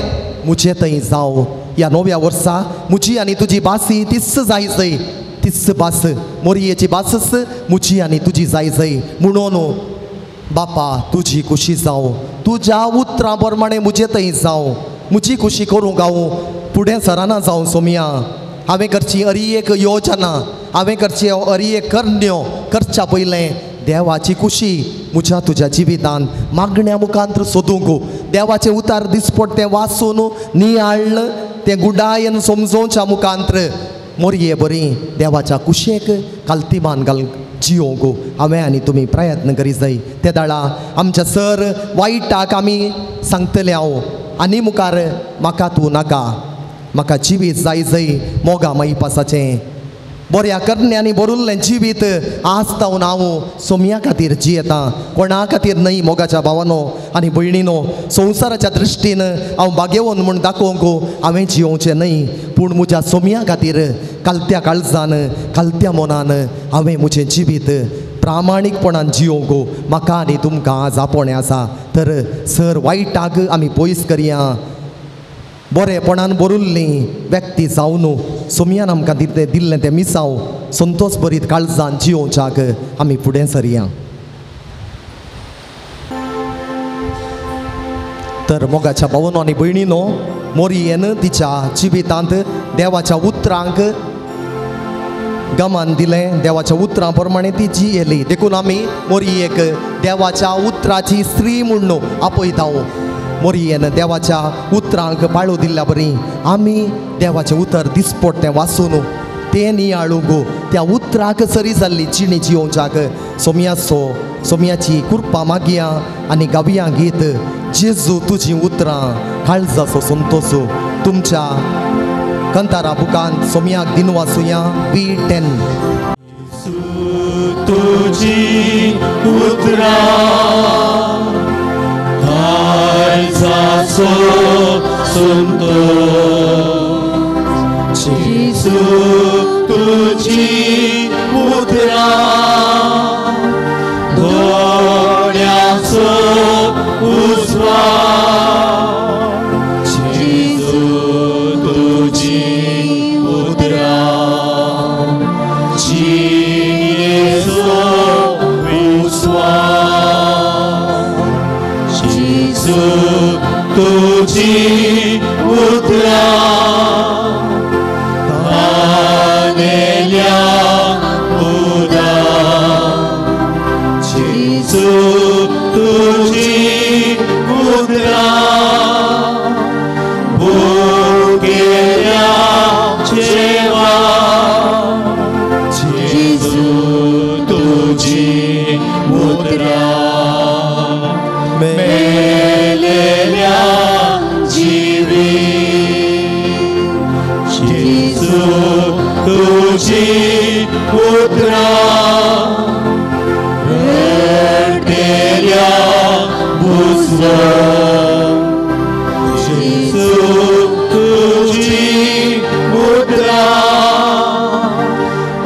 म्हजे थंय जावं. ह्या नव्या वर्सा म्हजी आनी तुजी भास तीच जाय जाय, तीच भास मोरयेची भासच म्हजी आनी तुजी जाय जाय. म्हणून बापा तुजी खुशी जावं, तुज्या उतरां प्रमाणें म्हजे थंय जावं, म्हजी खुशी करूंक हांव फुडें सरना जावं. सोमया हांवें करची अरी एक योजना, हांवें करची अरी एक करण्यो करच्या पयलें देवाची खुशी म्हज्या तुज्या जिवितान मागण्या मुखांत सोदूंक, देवाचें उतार दिसपट तें वाचून नियाळ्ळ तें गुडायेन समजोवच्या मुखांत मोरये बरी देवाच्या कुशेक कालतीमान घाल जियोंक हांवें आनी तुमी प्रयत्न करी जाय. ते दाळा आमच्या सर वायटाक आमी सांगतले हांव आनी मुखार म्हाका तूं नाका, म्हाका जिवीत जाय जाय मोगा माईपासाचें बऱ्या करण्यांनी बरुल्लें जिवीत आज तावन हांव सोम्या खातीर जियेता, कोणा खातीर न्हय. मोगाच्या भावानो आनी भयणीनो, संवसाराच्या दृश्टीन हांव बागेवन म्हूण दाखोवंक हांवें जियोवचें न्हय, पूण म्हज्या सोम्या खातीर कालत्या काळजान कालत्या मनान हांवें म्हजें जिवीत प्रामाणीकपणान जियोवंक म्हाका आनी तुमकां आज आपोवणें आसा. तर सर वायटाक आमी पयस करया, बरेपणान बरुल्ली व्यक्ती जावन सोमयान आमकां दिल्लें तें मिसांव संतोष भरीत काळजान जियोवच्याक आमी फुडें सरया. तर मोगाच्या भावनो आनी भयणीनो, मोरयेन तिच्या जिवितांत देवाच्या उतरांक गमान दिलें, देवाच्या उतरां प्रमाणे ती जियेली. देखून आमी मोरयेक देवाच्या उतराची स्त्री म्हूण आपयता. मोरयेन देवाच्या उतरांक पाळो दिल्ल्या बरी आमी देवाचें उतर दिसपट तें वाचून तें नियाळूंक त्या उतराक सरी जाल्ली जिणी जियोवच्याक सोमयाचो सोमयाची कृपा मागया आनी गावया गीत जेजू तुजी उतरां काळजाचो संतोष. तुमच्या कंतारा बुकांत सोमयाक दिनवासुया B10. तुजी उतरां काळजाचो संतोष, जेजू तुजी उतरां दोळ्यांचो उजवाड, जेजू तुजी उतरां जिणेचो उजवाड, जेजू तुजी उतरां तानेल्या उदार, जेजू तुजी उतरां भुकेल्या जेवण, जेजू तुजी उतरां मेलेल्या जिवीत, जेजू तुजी उतरां रडटेल्या बुजवण, जेजू तुजी उतरां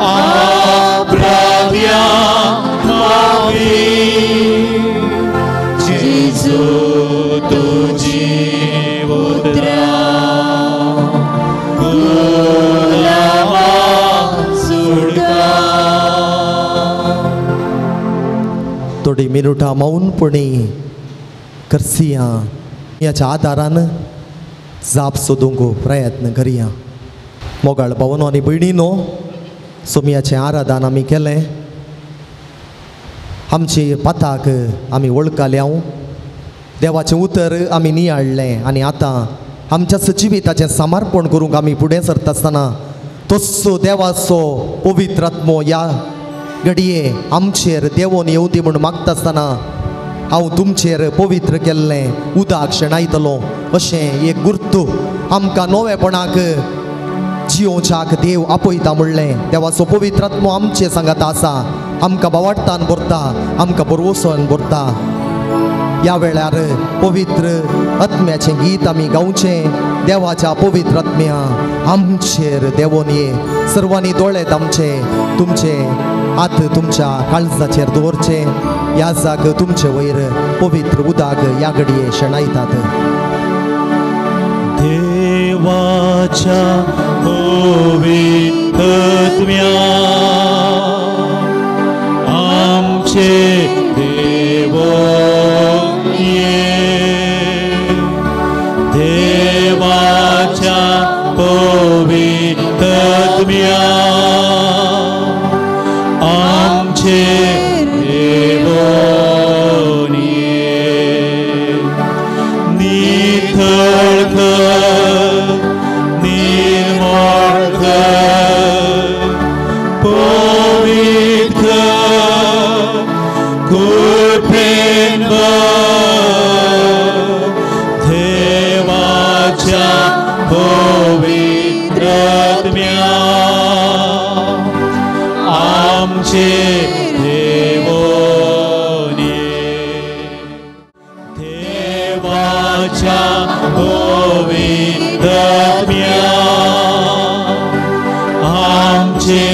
अपराध्या माफी, जेजू तुजी उतरां गुलामा सुटका. थोडी मिनुटां मौनपणी करसिया ह्याच्या आदारान जाप सोदूंक प्रयत्न करया. मोगाळ भावनो आनी भयणीनो, सोमयाचें आराधन आमी केलें, आमचे पाताक आमी वळखल्या, देवाचें उतर आमी नियाळ्ळें आनी आतां आमच्या जिविताचें समर्पण करूंक आमी फुडें सरता आसतना तस्सो देवाचो पवित्र आत्मो ह्या घडये आमचेर देवोन येवती म्हूण मागता आसतना हांव तुमचेर पवित्र केल्लें उदक शेणायतलो अशें एक गुर्तू आमकां नवेपणाक जियोवच्याक देव आपयता म्हणलें. देवाचो पवित्र आत्मो आमचे सांगात आसा, आमकां बावाडतान भरता, आमकां बरवसोन भरता. ह्या वेळार पवित्र आत्म्याचें गीत आमी गावचें. देवाच्या पवित्र आत्म्या आमचेर देवोन ये. सर्वांनी दोळे आमचे तुमचे हात तुमच्या काळजाचेर दवरचे. ह्या जाग तुमचे वयर पवित्र उदक ह्या घडये शेणायतात. देवाच्या पवित्र आत्म्या आमचे देवोन ये, देवाच्या पवित्र आत्म्या आमचे देवोन ये, निथळ कर निर्मळ कर पवित्र कृपेन भर, देवाच्या पवित्र आत्म्या आमचे देवोन ये, देवाच्या पवित्र आत्म्या आमचे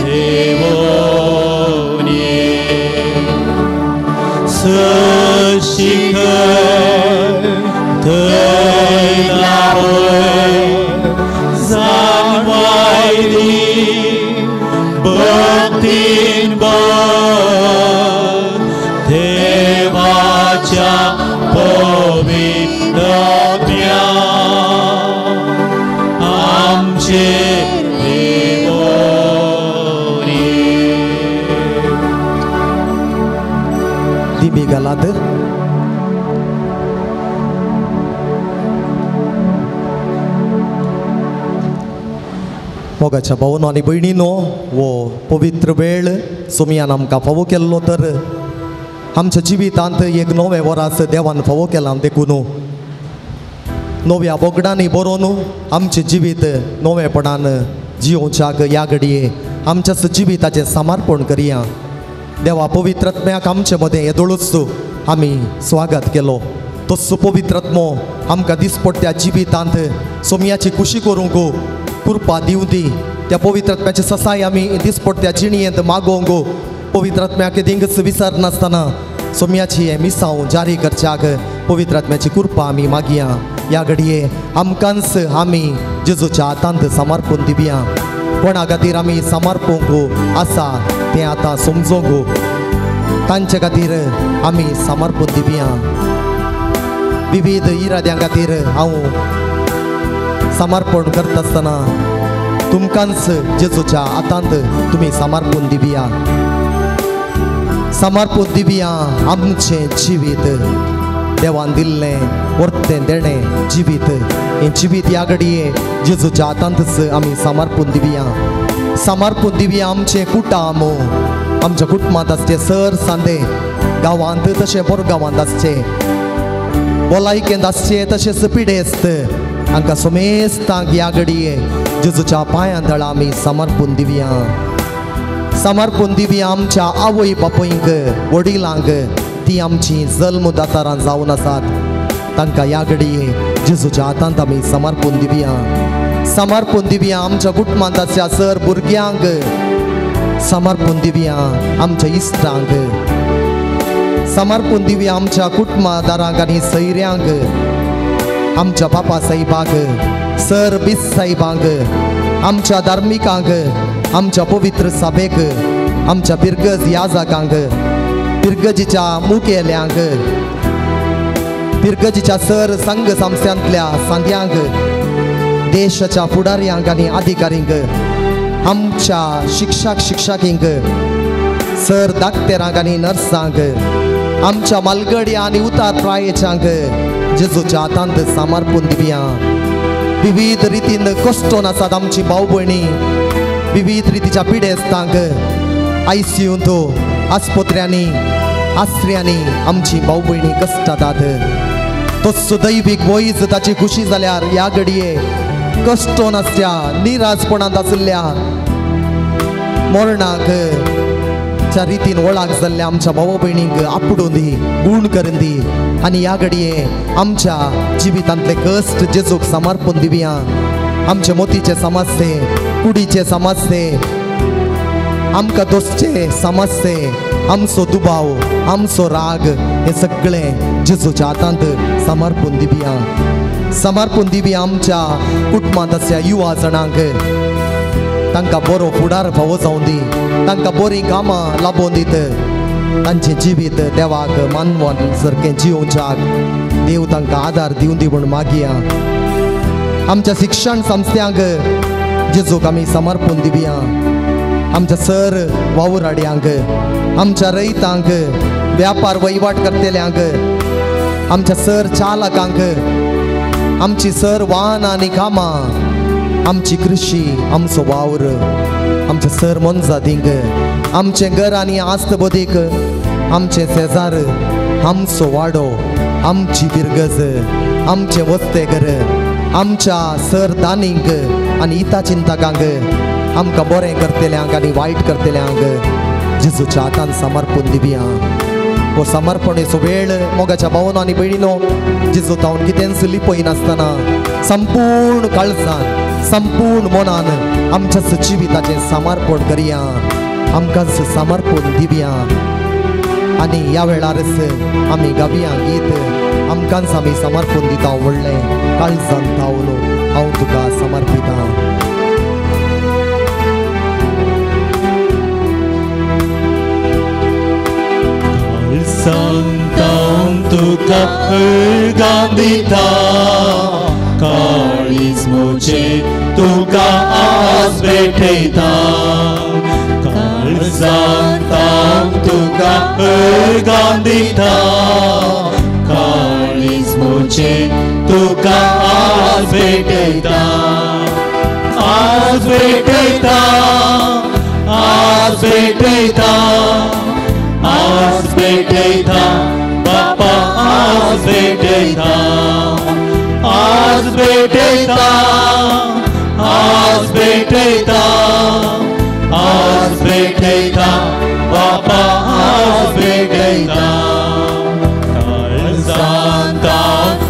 देवोन ये, सशिखर थंय लावय आयकलात. मोगाच्या भावनो आनी भयणीनो, हो पवित्र वेळ सोमयान आमकां फावो केल्लो तर आमच्या जिवितांत एक नवें वरास देवान फावो केलां देखून नव्या बोगडांनी बरोवन आमचें जिवीत नवेपणान जियोवच्याक ह्या घडये आमच्या जिविताचें समर्पण करया. देवा पवित्रत्म्याक आमचे मदें येदोळूच आमी स्वागत केलो. तोच पवित्रत्मो आमकां दिसपट्ट्या जिवितांत सोमयाची खुशी करूंक कृपा दिवं दी. त्या पवित्रत्म्याची ससाय आमी दिसपट्ट्या जिणयेंत मागोवंक पवित्रत्म्याक दिंगच विसरनासतना सोमयाची हें मिसांव जारी करच्याक पवित्रत्म्याची कृपा आमी मागया. ह्या घडये आमकांच आमी जेजूच्या हातांत समर्पण दिवया. कोणा खातीर आमी समर्पूंक आसा तें आतां समजूंक तांचे खातीर आमी समर्पण दिवया. विविध इराद्यां खातीर हांव समर्पण करता आसतना तुमकांच जेजूच्या हातांत तुमी समर्पण दिवया. समर्पण दिवया आमचें जिवीत देवान दिल्लें वर्तें देणें जिवीत हें जिवीत ह्या घडये जेजूच्या हातांतच आमी समर्पण दिवया. समर्पण दिवया आमचें कुटुंब, आमच्या कुटुंबांत आसचें सर सांदे गांवांत तशें बोरगांवांत आसचें, भलायकेंत आसचें तशेंच पिडेस्त हांकां समेस्तांक ह्या घडये जेजूच्या पांयां तळा आमी समर्पण दिवया. समर्पण दिवया आमच्या आवय बापूंक, वडिलांक, ती आमची जल्मदातारां जावन आसात तांकां ह्या घडये जेजूच्या हातांत आमी समर्पण दिवया. समर्पण दिवया आमच्या कुटुंबांत आसच्या सर भुरग्यांक, समर्पण दिवया आमच्या इश्टांक, समर्पण दिवया आमच्या कुटुंबादारांक आनी सैऱ्यांक, आमच्या बापा साहेबाक, सर बीस साहेबांक, आमच्या धार्मिकांक, आमच्या पवित्र सभेक, आमच्या पिरगज याजकांक, पिरगजीच्या मुखेल्यांक, पिरगजीच्या सर संघ संस्थांतल्या सांद्यांक, देशाच्या फुडाऱ्यांक आनी अधिकाऱ्यांक, आमच्या शिक्षक शिक्षकींक, सर डाक्टरांक आनी नर्सांक, आमच्या मालगड्या आनी उतार प्रायेच्यांक जेजूच्या हातांत समर्पण दिवया. विविध रितीन कश्टोन आसात आमची भाव भयणी, विविध रितीच्या पिडेस्तांक आयसीयूंत, आस्पत्र्यांनी, आसऱ्यांनी आमची भाव भयणी कश्टातात. तोच दैवीक वयज ताची खुशी जाल्यार ह्या घडये कश्टोन आसच्या निराजपणांत आशिल्ल्या मरणाक च्या रितीन वळख जाल्ल्या आमच्या भाव भयणींक आपडून दी, गूण करून दी आनी ह्या घडये आमच्या जिवितांतले कश्ट जेजूक समर्पण दिवया. आमचे मोतीचे समस्ये, कुडीचे समस्ये, आमकां दोसचे समस्ये, आमचो दुबाव, आमचो राग हे सगळें जेजूच्या हातांत समर्पण दिवया. समर्पण दिवया आमच्या कुटुंबांत आसच्या युवा जणांक, तांकां बरो फुडार फावो जावं दी, तांकां बरीं कामां लाबोवन दीत, तांचें जिवीत देवाक मानवन सारकें जियोवच्याक देव तांकां आदार दिवं दी म्हूण मागया. आमच्या शिक्षण संस्थांक जेजूक आमी समर्पण दिवया. आमच्या सर वावुराड्यांक, आमच्या रयतांक, व्यापार वहिवाट करतल्यांक, आमच्या सर चालकांक, आमची सर वाहनां आनी कामां, आमची कृशी, आमचो वावर, आमच्या सर मोनजातींक, आमचें घर आनी आस्तबोधीक, आमचें शेजार, आमचो वाडो, आमची बिरगज, आमचें वस्ते घर, आमच्या सर दानींक आनी इता चिंतकांक, आमकां बरें करतल्यांक आनी वायट करतल्यांक जेजूच्या हातान समर्पण दिवया. हो समर्पणेचो वेळ मोगाच्या भावनो आनी भयणीनो, जेजू तावन कितेंच लिपयनासतना संपूर्ण काळजान, संपूर्ण मनान आमच्या जिविताचें समर्पण करया, आमकांच समर्पण दिवया. आनी ह्या वेळारच आमी गावया गीत, आमकांच आमी समर्पण दिता व्हडलें काळजान तावन हांव तुका समर्पिता. संतान तुका गांदिता, काळीज म्हजें तुका आज भेटयता, काळजान तुका अर्गां दिता काळीज म्हजें तुका आज भेटयता आज भेटयता आज भेटयता आज भेटयता बापा आज भेटयता आज भेटयता आज भेटयता आज भेटयता बापा आज भेटयता काळजांत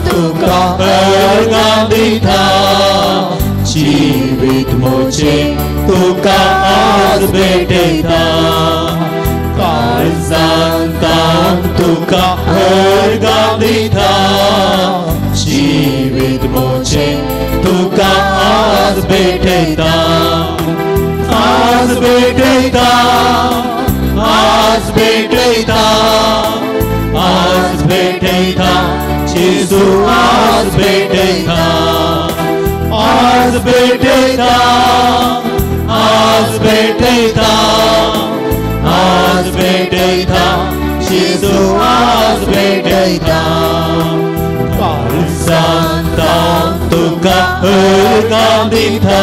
तुका अर्गां दिता जिवीत म्हजें तुका आज भेटयता काळजांत तुका अर्गां दिता जिवीत म्हजें तुका आज भेटयता आज भेटयता आज भेटयता आज भेटयता जेजू आज भेटयता आज भेटयता आज भेटयता आज भेटयता जेजू आज भेटयता काळजांत तुका अर्गां दिता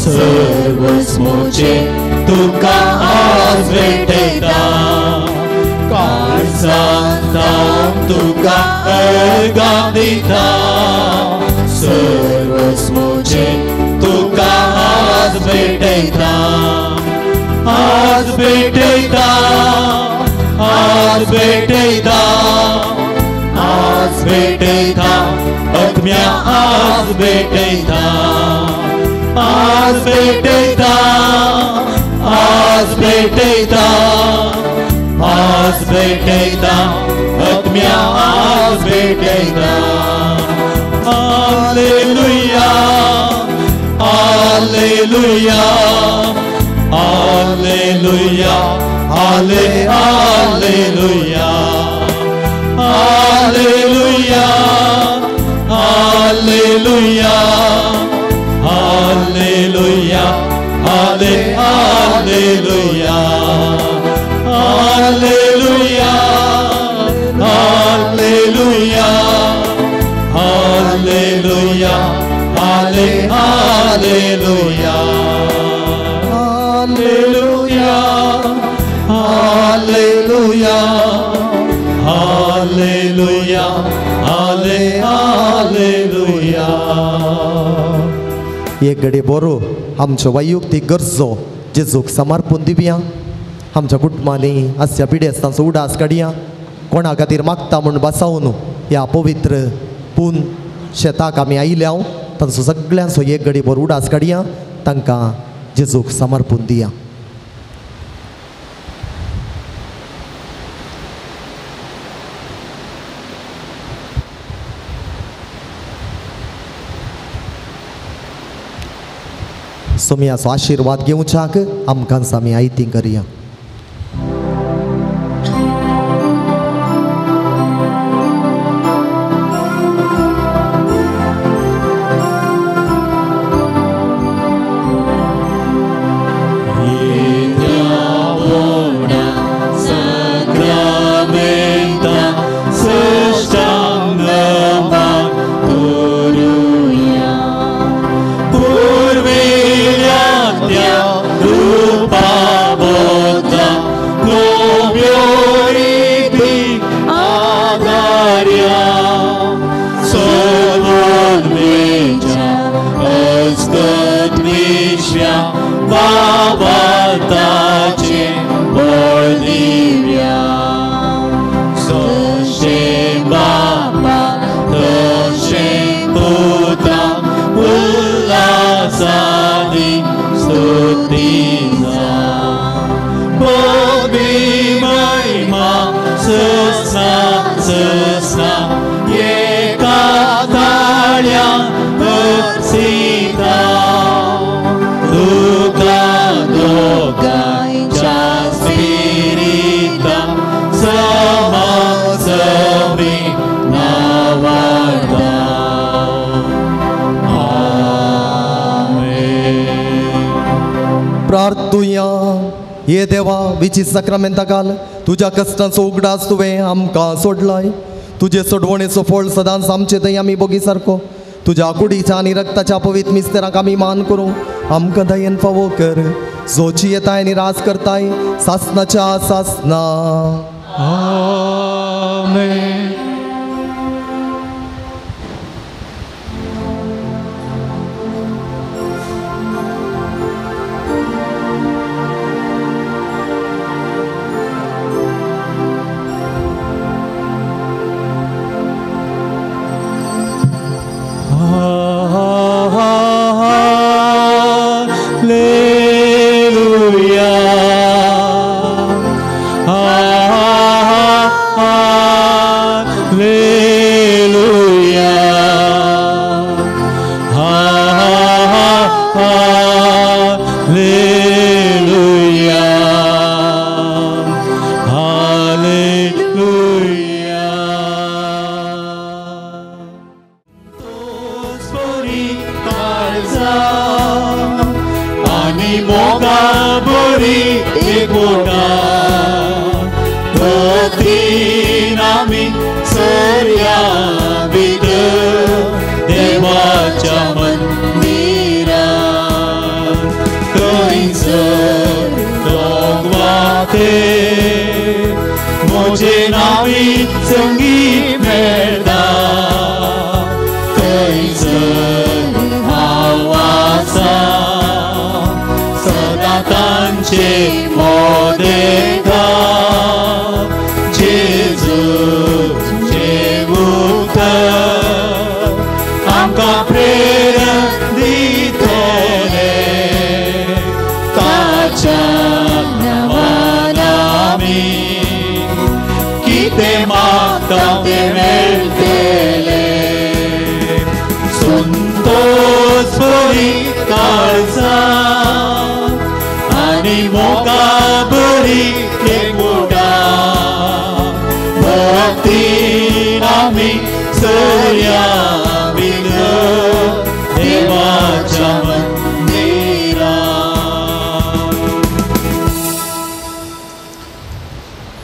सर्वस्व म्हजें तुका आज भेटयता काळजांत तुका अर्गां दिता सर्वस्व म्हजें तुका आज भेटयता आज भेटयता आज भेटयता आज भेटयता आत्म्या आज भेटयता आज भेटयता आज भेटयता आज भेटयता आत्म्या आज भेटयता हालेलुया हालेलुया हालेलुया हाले हालेलुया हालेलुया हालेलुया हालेलुया हाले हालेलुया हालेलुया हालेलुया हालेलुया हाले हालेलुया हालेलुया हालेलुया हालेलुया हाले हालेलुया. एक घडये बरो आमच्यो वैयक्तीक गरजो जेजूक समर्पून दिवया. आमच्या कुटुंबांनी आसच्या पिडेस्तांचो उडास काडया. कोणा खातीर मागता म्हूण बसावन ह्या पवित्र पून शेताक आमी आयल्या तांचो सगळ्यांचो एक घडये बरो उडास काडया. तांकां जेजूक समर्पून दिया. सोमयाचो आशिर्वाद घेवच्याक आमकां आमी आयती करया. प्रार्थुया. ये देवा विची साक्रामेंता घाल तुज्या कश्टांचो उगडास तुवें आमकां सोडलाय. तुजे सोडवणेचो फळ सदांच आमचे थंय आमी बोगी सारको तुज्या कुडीच्या आनी रक्ताच्या पवित्र मिस्तेराक आमी मान करूं. आमकां दयेन फावो कर जोची येताय आनी राज करताय सासनाच्या सासना. आमेन.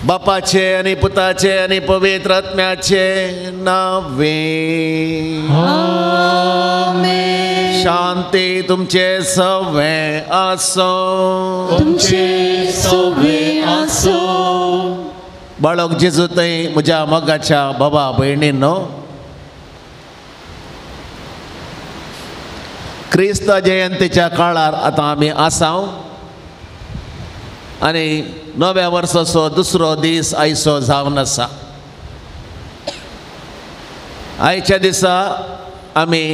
बापाचे आनी पुताचे आनी पवित्र आत्म्याचे नावे. आमेन. शांती तुमचे सवे आसो. तुमचे सवे आसो. बाळक जेजू थंय म्हज्या मोगाच्या बाबा भयणींनो, क्रिस्त जयंतीच्या काळार आतां आमी आसाव आनी नव्या वर्साचो दुसरो दीस आयचो जावन आसा. आयच्या दिसा आमी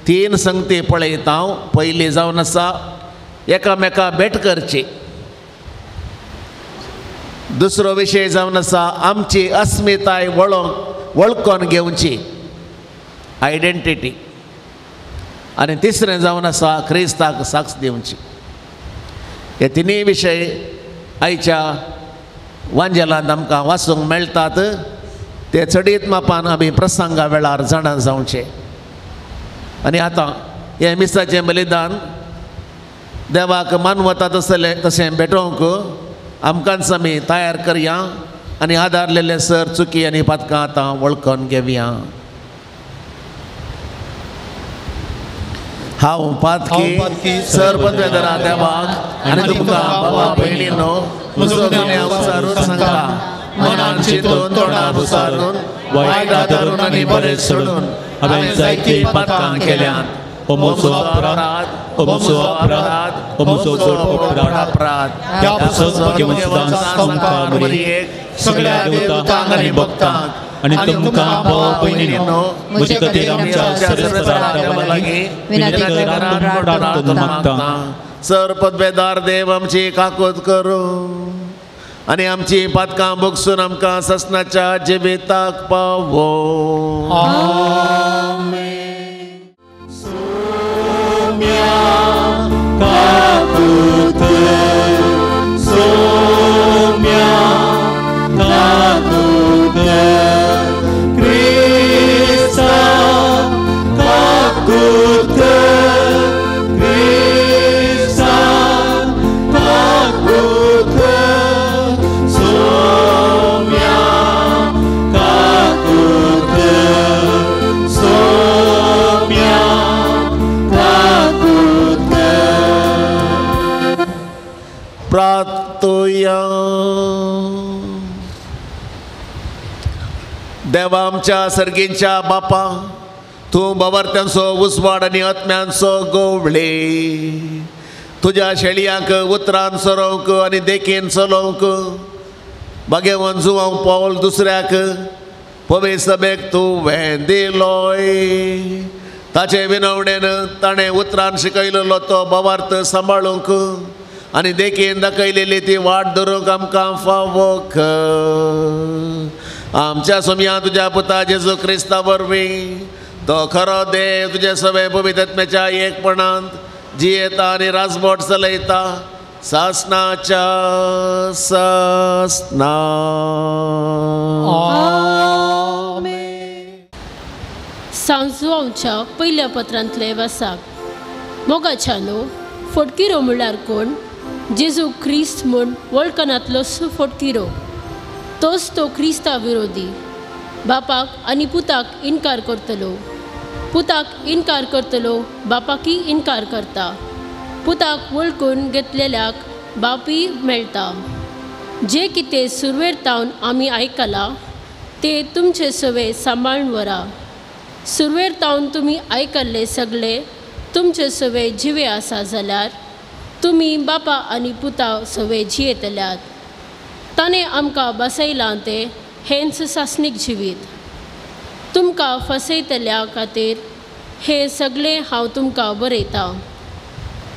तीन संगती पळयता. पयली जावन आसा एकामेका भेट करची, दुसरो विशय जावन आसा आमची अस्मिताय वळखून घेवची, आयडेंटिटी, आनी तिसरें जावन आसा क्रिस्ताक साक्ष दिवची. हे तिनूय विशय आयच्या वांजेलांत आमकां वाचूंक मेळटात. ते चडीत मापान आमी प्रसंगा वेळार जाणा जावचे. आनी आतां हें मिसाचें बलिदान देवाक मानवता तसलें तशें भेटोवंक आमकांच आमी तयार करया आनी आदारलेले सर चुकी आनी पातकां आतां वळखून घेवया. हांव पातकी सर पदवेदरा देवाक आनी तुमकां बाबा भयणीनो म्हजो गुन्यांव विचारून सांगता. मनान चिंतून तोंडार उचारून वायट आदारून आनी बरें सोडून हांवें जायतीं पातकां केल्यांत. हो म्हजो अपराध, हो म्हजो अपराध, हो म्हजो चड अपराध. त्या पासत भगवंत सदांच तुमकां मरियेक, सगळ्या देवतांक आनी भक्तांक आनी तुमकां भाव भयणींनो म्हजे खातीर आमच्या सर्वेस्परा देवा लागीं विनंती करात प्रार्थना मागता. सर पदवेदार देव आमची काकूत करूं आनी आमची पातकां भोगसून आमकां ससनाच्या जिविताक पावो. आमेन. सोम्या काकूत, सोम्या काकूत, क्रिस्ता काकूत, क्रिस्ता काकूत. प्रार्थुया. देवा आमच्या सर्गींच्या बापा, तूं बावर्त्यांचो उजवाड आनी आत्म्यांचो गोवळे, तुज्या शेळयांक उतरान सरोवंक आनी देखीन चलोवंक भाग्यवंत जुवांव पावल दुसऱ्याक पवे सभेक तुवें दिलोय. ताचे विनवणेन ताणें उतरान शिकयलेलो तो भावार्थ सांबाळूंक आनी देखीन दाखयलेली ती वाट धरूंक आमकां फावो कर. आमच्या सोमया तुज्या पुता जेजू क्रिस्ता वरवीं तो खरो देव तुज्या सगळे पवित्रत्म्याच्या एकपणांत जियेता आनी राजबोट चलयता सासनाच्या सासना. सांजुआंवच्या पयल्या पत्रांतले वासाक. मोगाच्यानो, फटकिरो म्हणल्यार कोण? जेजू क्रिस्त म्हूण वळखनातलोच फटकिरो, तोच तो क्रिस्ता विरोधी. बापाक आनी पुताक इनकार करतलो, पुताक इनकार करतलो बापाकय इनकार करता. पुताक वळखून घेतलेल्याक बापूय मेळटा. जे कितें सुरवेर तावन आमी आयकलां ते तुमचे सवे सांबाळून व्हरा. सुरवेर तावन तुमी आयकल्ले सगळे तुमचे सवे जिवे आसा जाल्यार तुमी बापा आनी पुता सवे जियेतल्यात. ताणें आमकां बसयलां तें हेंच सासणीक जिवीत. तुमकां फसयतल्या खातीर हें सगळें हांव तुमकां बरयतां.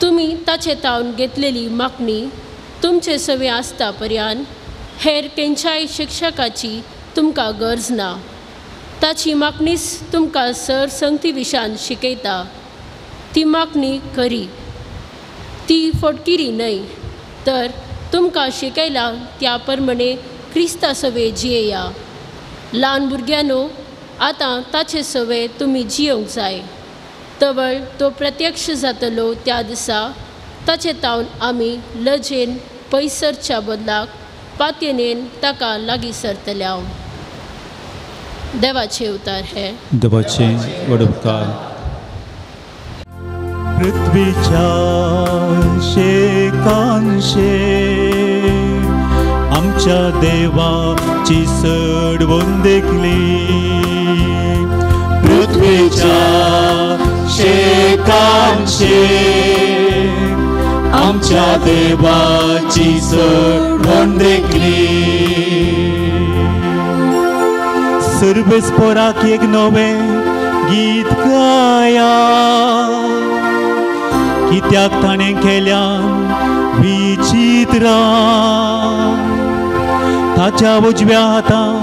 तुमी ताचे तावन घेतलेली मागणी तुमचे सवे आसता पर्यान हेर खंयच्याय शिक्षकाची तुमकां गरज ना. ताची मागणीच तुमकां सर संगती विशान शिकयता. ती मागणी खरी, ती फटकिरी न्हय, तर तुमकां शिकयला त्या प्रमाणे क्रिस्ता सवे जियेया. ल्हान भुरग्यांनो, आतां ताचे सवे तुमी जियोंक जाय. तवळ तो प्रत्यक्ष जातलो त्या दिसा ताचे तावन आमी लजेन पयसरच्या बदलाक पातयेन ताका लागीं सरतल्या. देवाचे उतार हे. देवाचे व्हड उपकार. पृथ्वीच्या शेकांशे आमच्या देवाची सडवून देखली. पृथ्वीच्या शेकांशे आमच्या देवाची सडवून देखली. सर्वेस्पोराक एक नवें गीत गाया, कित्याक ताणें केल्यान विचित्रां. ताच्या उजव्या हातान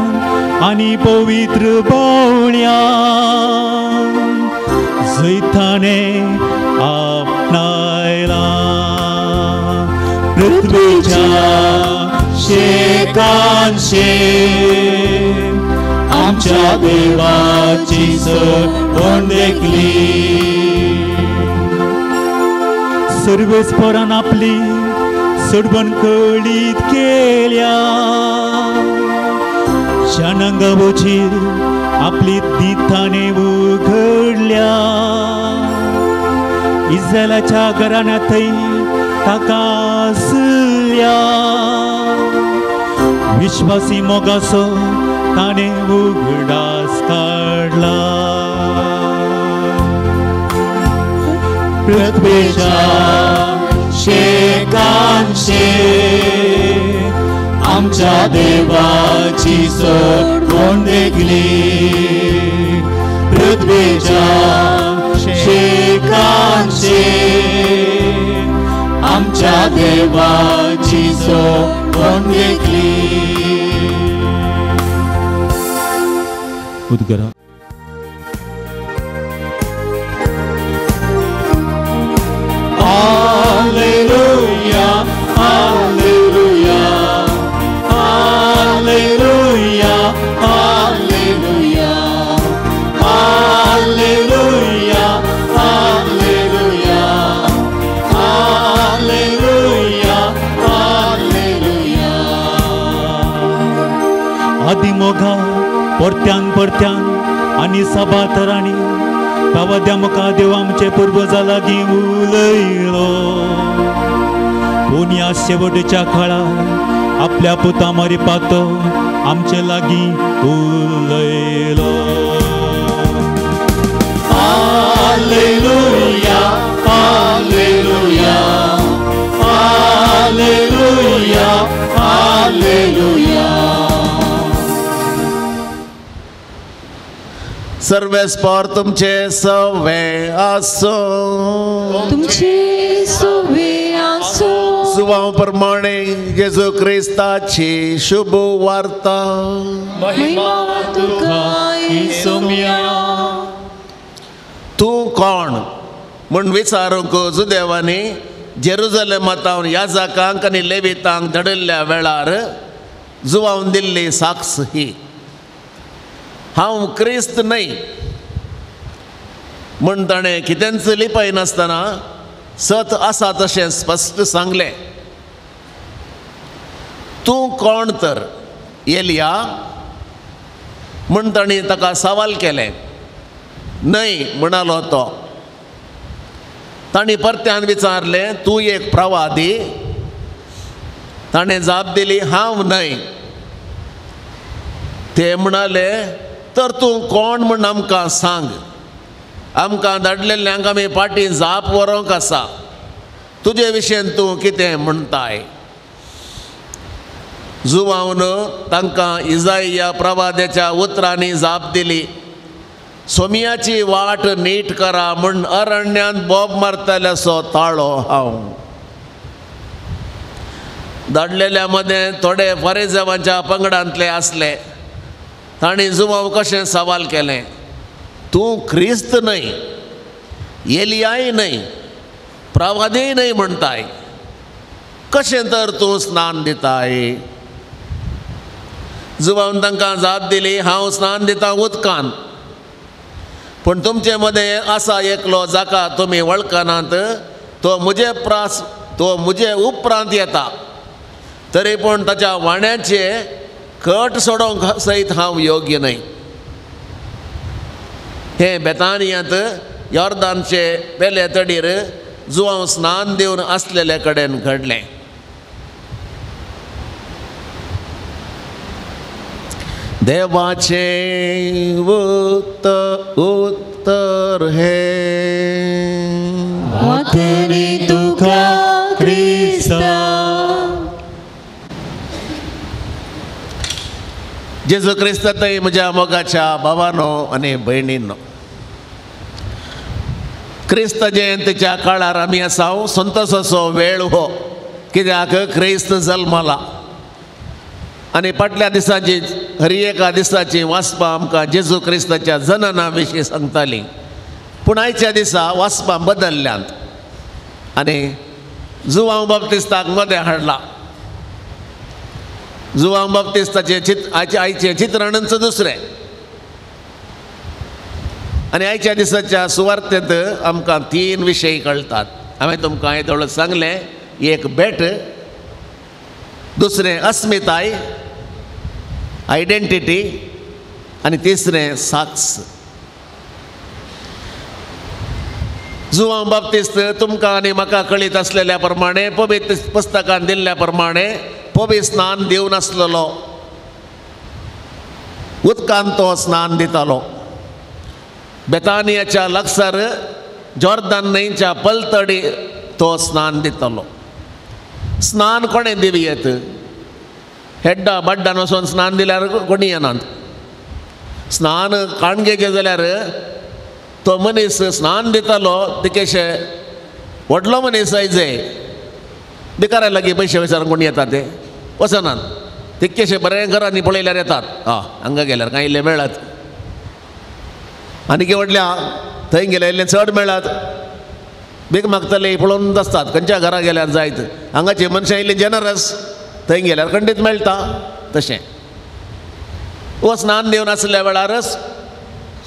आनी पवित्र बावळ्यान जैताणें आपणायलां. पृथ्वीच्या शेकांशे आमच्या देवाची सडवण देखली. सर्वेस्पोरान आपली सडवण कळीत केल्या, शानंगावचेर आपली दिताणे उघडल्या. इस्रायलाच्या घराण्यांतय ताका आसल्या, विश्वासी मोगाचो ताणें उगडास काडला. पृथ्वीच्या शेकांशे आमच्या देवाची सडवण देखली. पृथ्वीच्या शेकांशे आमच्या देवाची सडवण देखली. उद्गारा. Alleluia, Alleluia, Alleluia, Alleluia, Alleluia, Alleluia, Alleluia, Alleluia. आदिमोगा परत्यान परत्यान आनी सभातरांनी बाबा त्या मुखार देव आमचे पुर्वजां लागीं उलयलो. पूण ह्या शेवटच्या काळार आपल्या पुता मारिपात आमचे लागीं उलयलो. Alleluia, alleluia, alleluia, alleluia. सर्वेस्पर तुमचे सवे आसो, तुमचे सवे आसो. सुवाव प्रमाणे जेजू क्रिस्ताची शुभ वार्ता. महिमा तुका येसुम्या. तूं कोण म्हूण विचारूंक जुदेवांनी जेरुजलेमांत याजकांक आनी लेवितांक धाडिल्ल्या वेळार जुवावन दिल्ली साक्ष ही, हांव क्रिस्त न्हय म्हूण ताणें कितेंच लिपयनासतना सत आसा तशें स्पश्ट सांगलें. तूं कोण तर एलिया म्हूण तांणी ताका सवाल केलें. न्हय म्हणालो तो. तांणी परत्यान विचारलें, तूं एक प्रवादी? ताणें जाप दिली, हांव न्हय. ते म्हणाले, तर तूं कोण म्हूण आमकां सांग, आमकां धाडलेल्यांक आमी फाटीं जाप व्हरूंक आसा, तुजे विशयन तूं कितें म्हणटाय? जुवावन तांकां इजाइया प्रवाद्याच्या उतरांनी जाप दिली, सोमियाची वाट नीट करा म्हूण अरण्यांत बोब मारतल्याचो ताळो हांव. धाडलेल्या मदें थोडे फरेजेवांच्या पंगडांतले आसले. तांणी जुवाव कशें सवाल केलें, तूं क्रिस्त न्हय, एलियाय न्हय, प्रवादीय न्हय म्हणटाय, कशें तर तूं स्नान दिताय? जुवान तांकां जाप दिली, हांव स्नान दितां उदकान, पूण तुमचे मदें आसा एकलो जाका तुमी वळखनात, तो म्हजे प्रास तो म्हजे उपरांत येता, तरी पूण ताच्या वाण्याचे कट सोडोवंक सयत हांव योग्य न्हय. हे बेतानियांत योर्दानचे पेले तडीर जुवांव स्नान दिवन आसलेले कडेन घडलें. देवाचें उत्तर हे वातरी तुका क्रिस्ता. जेजू क्रिस्तांतय म्हज्या मोगाच्या भावानो आनी भयणींनो, क्रिस्त जयंतीच्या काळार आमी आसा. संतोसाचो वेळ हो, कित्याक क्रिस्त जल्मला आनी फाटल्या दिसाची हर एका दिसाची वाचपां आमकां जेजू क्रिस्ताच्या जनना विशीं सांगताली. पूण आयच्या दिसा वाचपां बदल्ल्यांत आनी जुवांव बाप्तिस्ताक मदें हाडला. जुवांव बाप्तिस्ताचें आयचें चित्रणच दुसरें. आनी आयच्या दिसाच्या सुवार्तेंत आमकां तीन विशय कळटात. हांवें तुमकां येदोळ सांगलें, एक भेट, दुसरें अस्मिताय आयडेंटिटी आनी तिसरें साक्ष. जुवांव बाप्तिस्त तुमकां आनी म्हाका कळीत आसलेल्या प्रमाणे पवित्र पुस्तकान दिल्ल्या प्रमाणे पवित्र स्नान दिवन आसलेलो, उदकान तो स्नान दितालो. बेतानियाच्या लागसार जॉर्दन न्हंयच्या पलतडी तो स्नान दितालो. स्नान कोणें दिवं येत? हेड्डा बड्डान वचोन स्नान दिल्यार कोणी येनात. स्नान काणगेचें जाल्यार तो मनीस स्नान दितालो तिकेशे व्हडलो मनीस आयजे भिकाऱ्या लागीं पयशे विचारून कोण येता ते वचनात. तितकेशे बरें घरांनी पळयल्यार येतात, आं हांगा गेल्यार कांय इल्लें मेळत, आनी व्हडल्या थंय गेल्यार इल्लें चड मेळत. भीक मागतले पळोवन आसतात खंयच्या घरा गेल्यार जायत. हांगाची मनशां इल्लीं जेनरस, थंय गेल्यार खंडीत मेळटा. तशें हो स्नान दिवन आसल्या वेळारच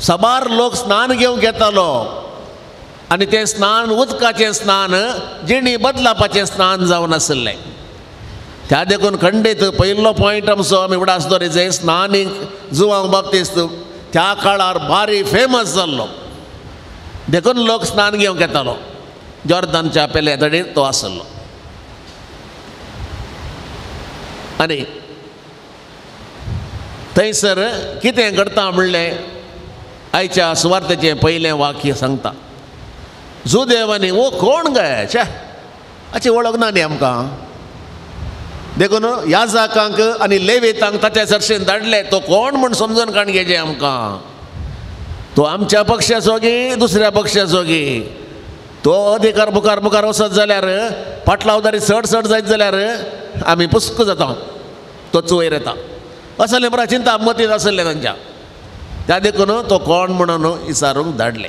साबार लोक स्नान घेवंक येतालो आनी तें स्नान उदकाचें स्नान जिणी बदलापाचें स्नान जावन आशिल्लें. त्या देखून खंडीत पयलो पॉयंट आमचो आमी उडास दवरिजे, स्नानीक जुवांव बाप्तिस्त त्या काळार भारी फेमस जाल्लो, देखून लोक स्नान घेवंक येतालो. जॉर्दनच्या पेले तडीर तो आसलो. आनी थंयसर कितें घडटा म्हणलें आयच्या सुवार्तेचें पयलें वाक्य सांगता. जुदेवांनी हो कोण गाय छे हाची वळख ना न्ही आमकां, देखून याजकांक आनी लेवितांक ताच्या सरशेन धाडले, तो कोण म्हूण समजून काण घेवचें आमकां, तो आमच्या पक्षाचो गी दुसऱ्या पक्षाचो गी, तो अधिकार मुखार मुखार वचत जाल्यार पाटलावदारी चड चड जायत जाल्यार आमी पुस्क जाता, तोच वयर येता असलें बरें चिंता मतींत आसलें तांच्या. त्या देखून तो कोण म्हणून विचारूंक धाडले.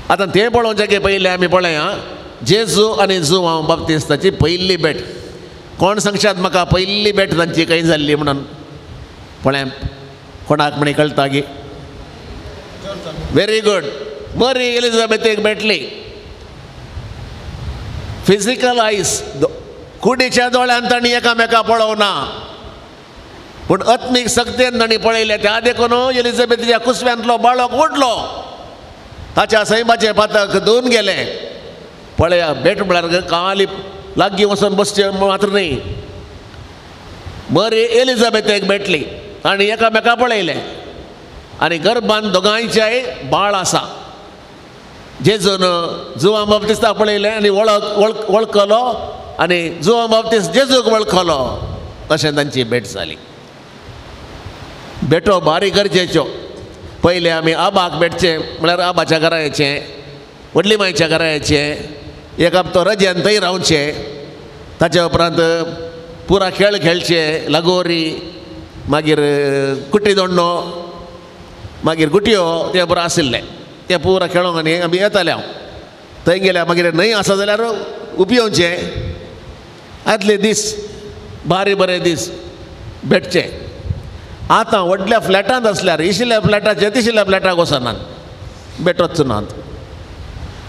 आतां तें पळोवचें की पयलें आमी पळया जेजू आनी जुवांव बाप्तिस्ताची पयली भेट. कोण सांगशात म्हाका पयली भेट तांची खंय जाल्ली म्हणून? पळय कोणाक म्हणी कळटा की? व्हेरी गुड, मरी एलिझाबेथेक भेटली. फिजिकल आयस, कुडीच्या दोळ्यान तांणी एकामेका पळोवना, पूण आत्मीक सक्तेन तांणी पळयलें. त्या देखून एलिझाबेथीच्या कुसव्यांतलो बाळक उडलो, ताच्या सैमाचें पातक धुवन गेलें. पळया भेट म्हळ्यार काली लागीं वचून बसचें मात्र न्ही. मरी एलिझाबेथेक भेटली आनी एकामेका पळयलें आनी गर्भान दोगांयच्याय बाळ आसा. जेजून जुवां बाप्तिस्ताक पळयलें आनी वळख वळखलो आनी जुवां बाप्तिस्त जेजूक वळखलो. तशें तांची भेट जाली. भेटो भारी गरजेच्यो. पयलें आमी आबाक भेटचें म्हळ्यार आबाच्या घरा येचें, व्हडली मायच्या घरा येचें, एक हप्तो रजेन थंय रावचें, ताच्या उपरांत पुरा खेळ खेळचे, लगोरी, मागीर कुट्टी दोंडो, मागीर गुटयो, ते पुरा आशिल्लें. ते पुरा खेळोंक आनी आमी येताले. हांव थंय गेल्यार मागीर न्हंय आसा जाल्यार उपयोवचें. आदले दीस बारी बरे दीस भेटचे. आतां व्हडल्या फ्लॅटांत आसल्यार इशिल्ल्या फ्लॅटाचे तिशिल्ल्या फ्लॅटाक वचनात, भेटोच नात.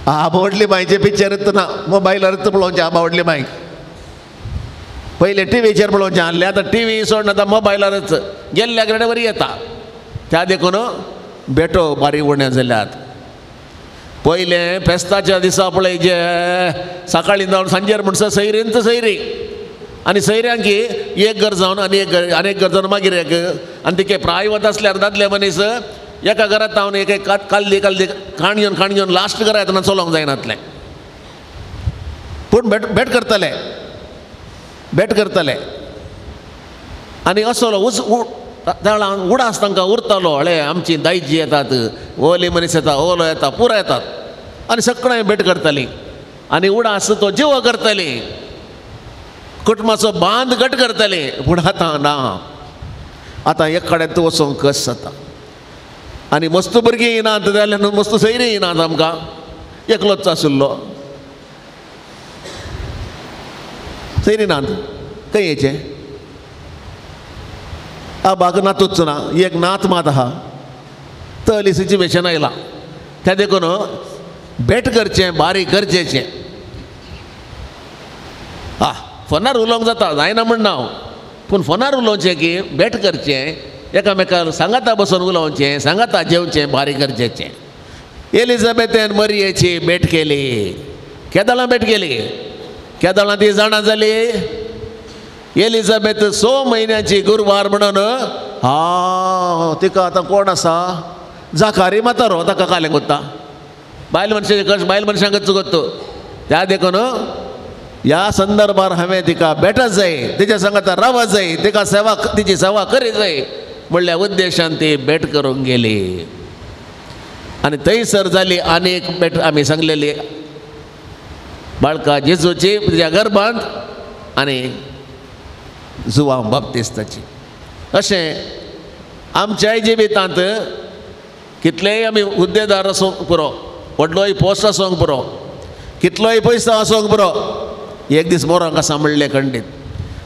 आबा व्हडली मायचें पिक्चरच ना, मोबायलारच पळोवचें आबा व्हडली मायक. पयलें टिवीचेर पळोवचें आहलें, आतां टिवी सोडून आतां मोबायलारच गेल्ल्या कडेन बरी येता. त्या देखून भेटो बारी उण्यो जाल्यात. पयलें फेस्ताच्या दिसा पळय जे सकाळीं जावन सांजेर म्हणसर सैरींच सैरी, आनी सैऱ्यांकी एक घर जावन आनी एक घर आनी एक घर जावन मागीर एक, आनी तिके प्राय वत आसल्यार दादले मनीस एका घरांत जावन एक एक काल्ली काल्ली खाण घेवन खाण घेवन लास्ट घरा येतना चलोवंक जायनातलें. पूण भेट भेट करतले, भेट करतले. आनी असलो उज उडास तांकां उरतालो, हळे आमची दायजी येतात, ओली मनीस येता, ओलो येता, पुरो येतात आनी सगळें भेट करताली. आनी उडास तो जीव करताली, कुटुंबाचो बांद घट करताले. पूण आतां ना, आतां एक कडेन तूं वचोंक कस जाता. आनी मस्त भुरगीं येनात जाल्यार मस्त सैरी येनात आमकां, एकलोच आशिल्लो सैरी नात खंय येचें. आबाक नातूच ना, एक नात मात आहा, तली सिच्युएशन आयलां. त्या देखून भेट करचें बारीक गरजेचें. आ फोनार उलोवंक जाता, जायना म्हण हांव, पूण फोनार उलोवचें की भेट करचें, एकामेकार सांगाता बसून उलोवचें, सांगाता जेवचें बारीक गरजेचें. एलिझाबेथेन मरियेची भेट केली. केदळां भेट केली? केदळां ती जाणा जाली एलिझाबेथ 6 म्हयन्याची गुरवार म्हणून. हा तिका आतां कोण आसा? जाकारी म्हातारो ताका कालें कोत्ता, बायल मनशाचे कश बायल मनशांकच कोत्तो. त्या देखून ह्या संदर्भार हांवें तिका भेटत जाय, तिच्या सांगाता रावत जाय, तिका सेवा तिची सेवा करी जाय म्हणल्या उद्देशान ती भेट करूंक गेली. आनी थंयसर जाली आनी एक भेट आमी सांगलेली बाळका जेजूची तिच्या गर्भांत आनी जुवांव बाप्तिस्ताची. अशें आमच्याय जिवितांत कितलेय आमी हुद्देदार आसूंक पुरो, व्हडलोय पोस्ट आसूंक पुरो, कितलोय पयसो आसूंक पुरो, एक दीस मोरोंक आसा म्हणलें खंडीत.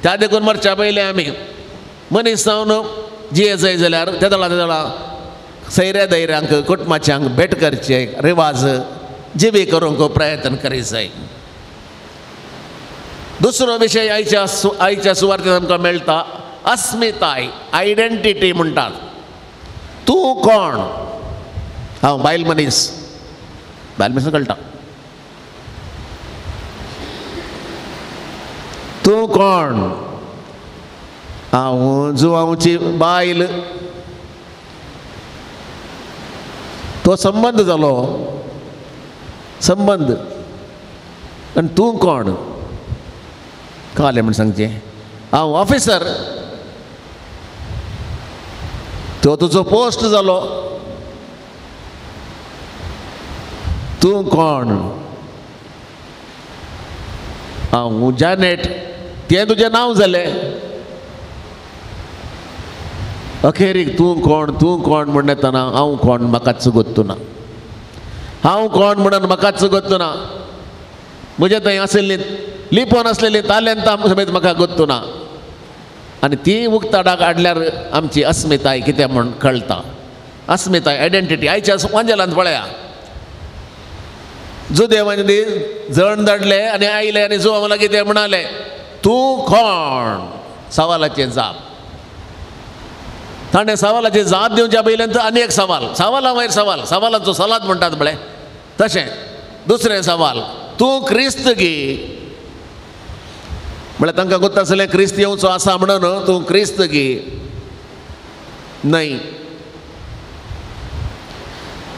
त्या देखून मरच्या पयलें आमी मनीस जावन जिये जाय जाल्यार तेदळा तेदळा सैऱ्या दैऱ्यांक कुटुंबाच्यांक भेट करचे रिवाज जिवी करूंक प्रयत्न करीत जाय. दुसरो विशय आयच्या आयच्या सुवार्तेंत आमकां मेळटा अस्मिताय, आयडेंटिटी म्हणटात. तूं कोण? हांव बायल मनीस, बायल मनीस कळटा. तूं कोण? हांव जुवांवची बायल. तो संबंद जालो संबंद. आनी तूं कोण? कळ्ळें म्हण सांगचें हांव ऑफिसर. तो तुजो पोस्ट जालो. तूं कोण? हांव जॅनेट. तें तुजें नांव जालें. अखेरीक तूं कोण तूं कोण म्हण येतना हांव कोण म्हाकाच गोत्तुना, हांव कोण म्हणून म्हाकाच गोत्तुना. म्हजे थंय आशिल्ली लिपोन आसलेली तालेंतां समेत म्हाका गोत्तुना. आनी ती उक्ताडाक हाडल्यार आमची अस्मिताय कितें म्हूण कळटा. अस्मिताय आयडेंटिटी आयच्या वांजेलांत पळया जुदेवांनी जण धाडले आनी आयले आनी जुवां लागीं ते म्हणाले तूं कोण? सवालाचें जाप. ताणें सवालाची जाप दिवच्या पयल्यान आनी एक सवाल, सवाला वयर सवाल, सवालाचो सलाद म्हणटात पळय तशें. दुसरें सवाल, तूं क्रिस्त गी? म्हळ्यार तांकां गोत्ता आसलें क्रिस्त येवचो आसा म्हणून तूं क्रिस्त गी? न्हय.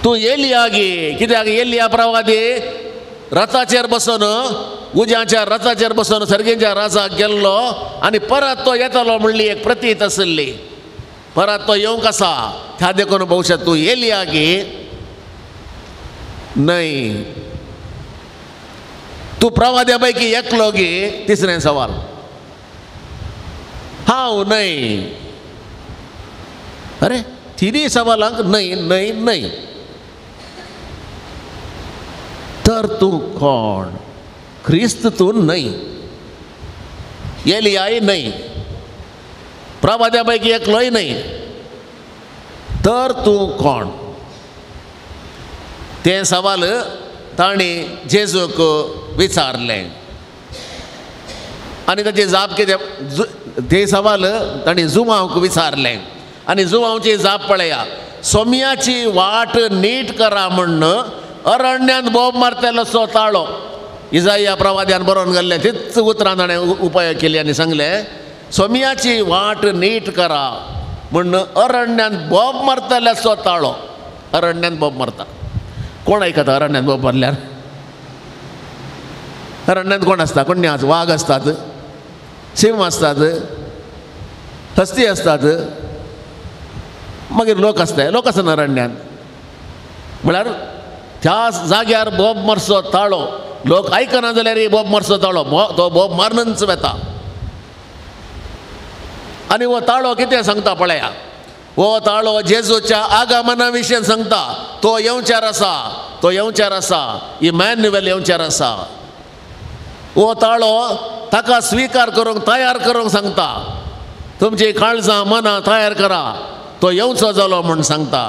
तूं एलिया गी? कित्याक एलिया प्रवादी रथाचेर बसून उज्याच्या रथाचेर बसून सर्गेच्या राजाक गेल्लो आनी परत तो येतलो म्हणली एक प्रतीत आशिल्ली. परत तो येवंक आसा त्या देखून भोवशा तूं एलिया गी? न्हय. तूं प्रवाद्या पैकी एकलो गी? तिसरें सवाल. हांव न्हय. अरे तिनूय सवालांक न्हय न्हय न्हय. तर तूं कोण? क्रिस्त तूं न्हय, एलियाय न्हय, प्रवाद्या पैकी एकलोय न्हय, तर तूं कोण? तें सवाल तांणी जेजूक विचारलें आनी ताची जाप कितें? तें सवाल तांणी जुवांक विचारलें आनी जुवांची जाप पळया. सोम्याची वाट नीट करा म्हण्ण अरण्यांत बोब मारतलो सो ताळो. इजाया प्रवाद्यान बरोवन घाल्लें तीच उतरां ताणें उपाय केली आनी सांगलें सोम्याची वाट नीट करा म्हण्ण अरण्यांत बोब मारतल्याचो ताळो. अरण्यांत बोब मारता कोण आयकता? अरण्यांत बोब मारल्यार अरण्यांत कोण आसता? कोण न्ही, वाग आसतात, सिंह आसतात, हस्ती आसतात, मागीर लोक आसता. लोक आसना अरण्यांत. म्हळ्यार त्या जाग्यार बोब मारचो ताळो लोक आयकना जाल्यार बोब मारचो ताळो, तो बोब मारनच वता. आनी हो ताळो कितें सांगता पळया. हो ताळो जेजूच्या आगमना विशीं सांगता. तो येवच्यार आसा, तो येवच्यार आसा, इमॅन्युएल येवच्यार आसा. हो ताळो ताका स्विकार करूंक तयार करूंक सांगता. तुमची काळजां मनां तयार करा, तो येवचो जालो म्हूण सांगता.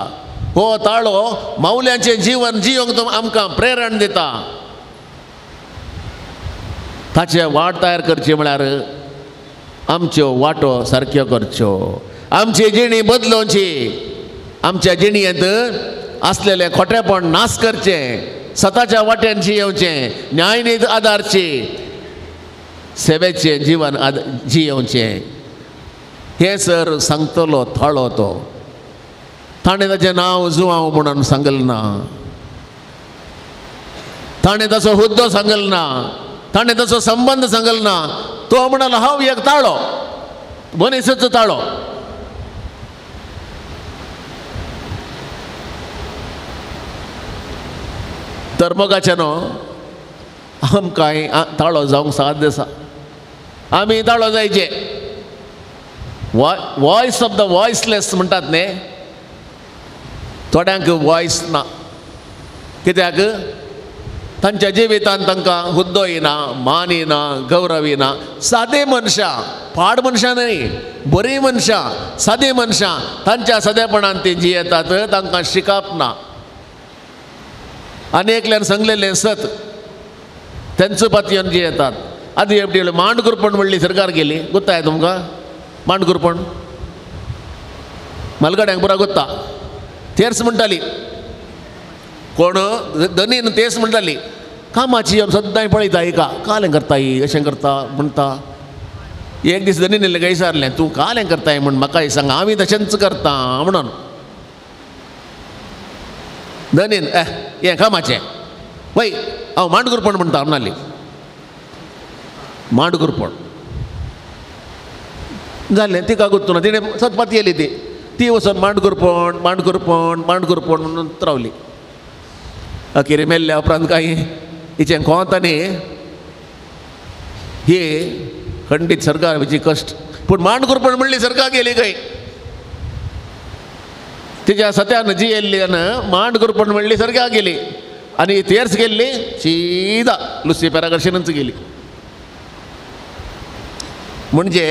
हो ताळो मावल्यांचें जीवन जियोंक तो आमकां प्रेरण दिता. ताचे वाट तयार करची म्हळ्यार आमच्यो वाटो सारक्यो करच्यो, आमची जिणी बदलोवची, आमच्या जिणयेंत आसलेलें खोटेपण नाश करचें, सताच्या वाट्यान जियेवचें, न्यायनीत आदारची, सेवेचें जीवन जियेवचें. हें सर सांगतलो थाळो तो. ताणें ताचें नांव जुवांव म्हणून सांगलें ना, ताणें ताचो हुद्दो सांगलो ना, ताणें ताचो संबंद सांगलो ना. तो म्हणालो हांव एक ताळो, मनीसच ताळो. तर मोगाचें न्हू आमकां ताळो जावंक साध्य आसा. आमी ताळो जायचे. वॉयस ऑफ the voiceless म्हणटात न्ही, थोड्यांक वॉयस ना. कित्याक? तांच्या जिवितांत तांकां हुद्दो येना, मान येना, गौरव येना. सादे मनशां, पाड मनशां न्हय, बरीं मनशां, सादी मनशां तांच्या सादेपणान तीं जियेतात, तांकां शिकप ना. आनी एकल्यान सांगलेलें सत तेंचो पातयेन जियेतात. आदी एकटी मांड कुरपण म्हणली सरकार गेली, गोत्ताय तुमकां मांड कुरपण? मालगाड्यांक पुरा गोत्ता. तेर्स म्हणटाली कोण धनीन तेच म्हणटाली कामाची येवन सद्दां पळयता हिका, कालें करता ही, अशें करता म्हणटा. एक दीस धनी निल्लें विचारलें, तूं कालें करताय म्हूण म्हाका सांग, आमी तशेंच करता म्हणून. धनीन हें कामाचें वय हांव मांडगुरपण म्हणटा म्हणाली. मांडगुरपण जालें तिका गुत्तू ना, तिणें सतपात येयली ती ती वचून मांडगुरपण मांडगुरपण मांडगुरपण म्हणून रावली. अखेर मेल्ल्या उपरांत कांय हिचें कोंत आनी हे खंडीत सरकार हिची कश्ट. पूण मांडगुरपण म्हणली सरकार गेली खंय, तिच्या सत्यान जी येयल्ली मांडगुरपण म्हणली सरकार गेली आनी तेर्स गेल्ली सीदा लुसीपेरा कडशीनच गेली. म्हणजे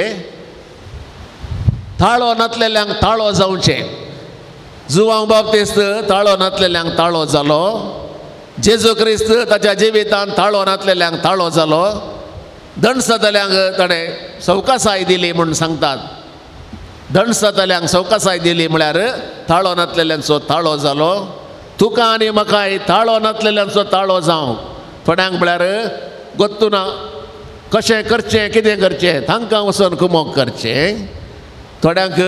ताळो नातलेल्यांक ताळो जावचें. जुवांव बाप्तीस्त ताळो नातलेल्यांक ताळो जालो, जेजू क्रिस्त ताच्या जिवितान ताळो नातलेल्यांक ताळो जालो, दणसतल्यांक ताणें सवकासाय दिली म्हूण सांगतात. दणसतल्यांक सवकासाय दिली म्हळ्यार ताळो नातलेल्यांचो ताळो जालो. तुका आनी म्हाकाय ताळो नातलेल्यांचो ताळो जावं. थोड्यांक म्हळ्यार गोत्तू ना कशें करचें कितें करचें, तांकां वचून कुमोक करचें. थोड्यांक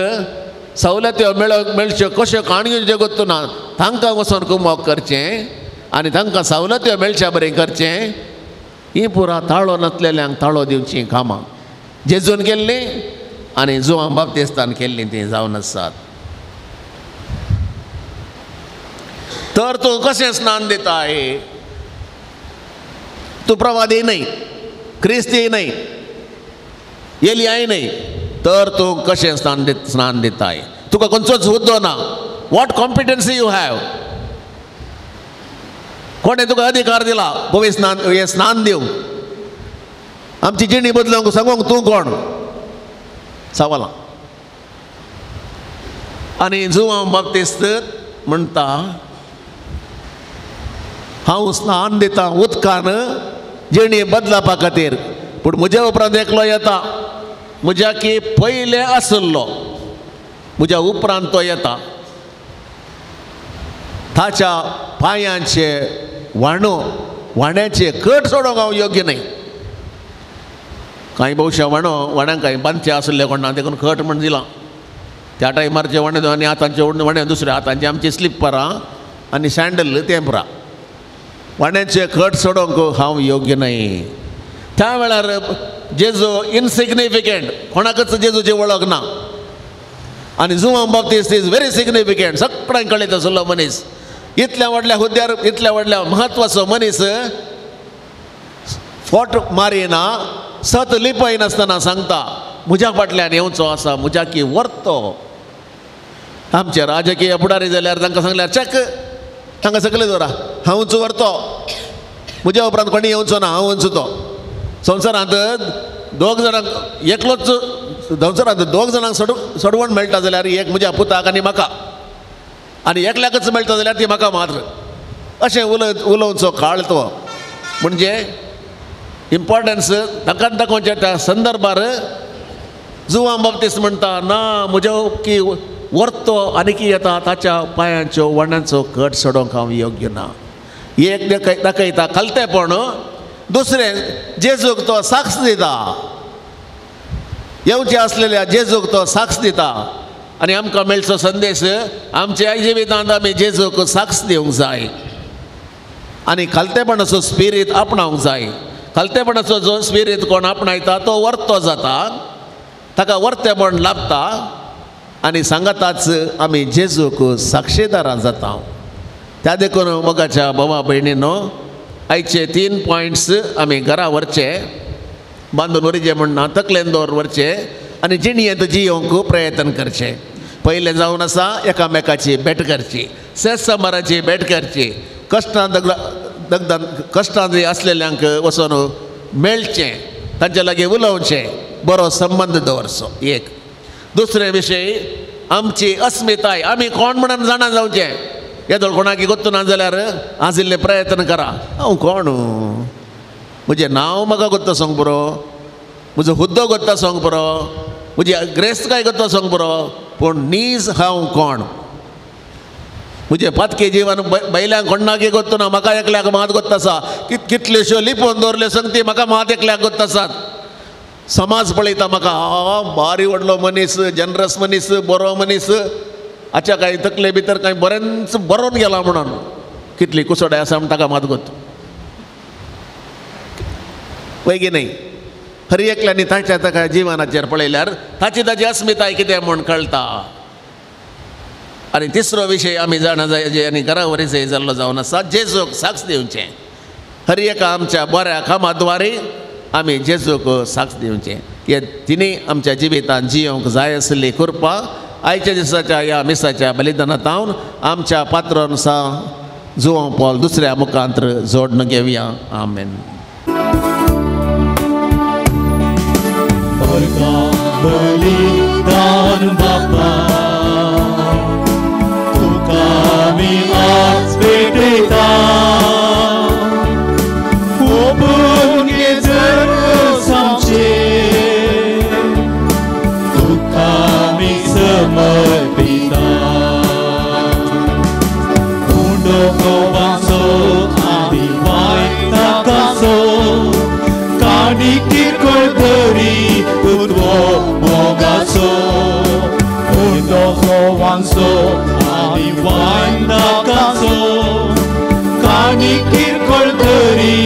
सवलत्यो मेळच्यो कश्यो काणयो गोत्तू ना, तांकां वचून कुमोक करचें आनी तांकां सवलत्यो मेळच्या बरें करचें. ही पुरा ताळो नातलेल्यांक ताळो दिवचीं कामां जेजून केल्लीं आनी जुवां बाप्तिस्तान केल्लीं तीं जावन आसात. तर तूं कशें स्नान दिताय? तूं प्रवादी न्हय, क्रिस्ती न्हय, एलियाय न्हय, तर तूं कशें स्नान दिताय? तुका खंयचोच हुद्दो ना. What competency you have? कोणें तुका अधिकार दिला पळय स्नान हें स्नान दिवंक? आमची जिणी बदलूंक सांगूंक तूं कोण? सवालां. आनी जुवांव बाप्तीस्त म्हणटा, हांव स्नान दितां उदकान जिणी बदलापा खातीर, पूण म्हज्या उपरांत एकलो येता, म्हज्या की पयलें आसलो, म्हज्या उपरांत तो येता, ताच्या पांयांचे वाणो वाण्याचे कट सोडोवंक हांव योग्य न्हय. कांय भोवशा वाणो वाण्यांक कांय बांदचे आसले कोण ना देखून कट म्हण दिलां. त्या टायमारचे वाणे आनी आतांचे वाणे दुसरे, आतांचे आमचे स्लिपरां आनी सँडल तें पुरा. वाण्याचे कट सोडोवंक हांव योग्य न्हय. त्या वेळार जेजू इनसिग्निफिकंट, कोणाकच जेजूची वळख ना. आनी Joao Baptist is very significant, सगळ्यांक कळयत आसलो मनीस. इतल्या व्हडल्या हुद्द्यार इतल्या व्हडल्या म्हत्वाचो मनीस फोट मारिना, सत लिपयनासतना सांगता म्हज्या फाटल्यान येवचो आसा, म्हज्या की व्हरतो. आमचे राजकीय फुडारी जाल्यार तांकां सांगल्यार चेक, तांकां सगळे दवरा, हांवूच व्हरतो, म्हज्या उपरांत कोणी येवचो ना, हांवूच तो. संवसारांत दोग जाणांक एकलोच, संवसारांत दोग जाणांक सोडवण मेळटा जाल्यार एक म्हज्या पुताक आनी म्हाका, आनी एकल्याकच मेळटा जाल्यार ती म्हाका मात्र. अशें उलोवचो काळ तो. म्हणजे इम्पॉर्टन्स ताका दाखोवच्या त्या संदर्भार जुवांव बाप्तीस्त म्हणटा, ना म्हज्या की व्हरतो आनी की येता ताच्या पांयांच्यो वण्यांचो कट सोडोवंक हांव योग्य ना. एक दाखयता खालतेपण, दुसरें जेजूक तो साक्ष दिता, येवचे आसलेल्या जेजूक तो साक्ष दिता. आनी आमकां मेळचो संदेश, आमच्या जिवितांत आमी जेजूक साक्ष दिवंक जाय आनी खालतेपणाचो स्पिरीत आपणावंक जाय. खालतेपणाचो जो स्पिरीत कोण आपणायता तो वर्तो जाता, ताका वर्तेपण लाभता आनी सांगाताच आमी जेजूक साक्षीदारां जाता. त्या देखून मोगाच्या भावा भयणीनो, आयचे 3 पॉयंट्स आमी घरा व्हरचे, बांदून व्हरचे म्हणना, तकलेन दवर व्हरचे आनी जिणयेंत जियोवंक प्रयत्न करचे. पयलें जावन आसा एकामेकाची भेट करची, सेस समाराची भेट करची, कश्टां दगदान कश्टां आसलेल्यांक वचून मेळचें, तांचे लागीं उलोवचें, बरो संबंद दवरचो. एक दुसरें विशय आमची अस्मिताय, आमी कोण म्हणून जाणा जावचें. येदोळ कोणाक गोत्तू ना जाल्यार आज इल्ले प्रयत्न करा, हांव कोण, म्हजें नांव म्हाका गोत्ता सांग पुरो, म्हजो हुद्दो गोत्ता सांग पुरो, म्हजी ग्रेस्तकाय गोत्ता सांग पुरो, पूण नीज हांव कोण. म्हजें पातके जिवन बैल्यांक कोणाक गोत्तू ना, म्हाका एकल्याक मात गोत्ता आसा. कितल्योश्यो लिपोवन दवरल्यो संगती म्हाका मात एकल्याक गोत्ता आसात. समाज पळयता म्हाका, हा बारी व्हडलो मनीस, जनरस मनीस, बरो मनीस, आच्या कांय तकले भितर कांय बरेंच बरोवन गेला म्हणून. कितली कुसोडाय आसा म्हण ताका मातगोत वय की न्हय. हर एकल्यांनी ताच्या ताका जिवनाचेर पळयल्यार ताची ताची अस्मिताय कितें म्हूण कळटा. आनी तिसरो विशय आमी जाणा जाय जे आनी घरा वरीं जाल्लो जावन आसा, जेजूक साक्ष दिवचें. हर एका आमच्या बऱ्या कामाद्वारे आमी जेजूक साक्ष दिवचें. हे तिनूय आमच्या जिवितांत जियोंक जाय आसली कृपा आयच्या दिसाच्या ह्या मिसाच्या बलिदानांत आमच्या पात्रोन सा जुवांव पॉल दुसऱ्या मुखांत्र जोडून घेवया. आमेन. बलिदान बापा तुका आमी आज भेटयता, ओपून घे जर आमचें, तुका आमी समर्पिता. उंडो गोवाचो आनी वायटाचो काणी किरकोळ तरी उदवो मोगाचो, उंडो गोवांचो आनी वायटाचो काणी किरकोळ तरी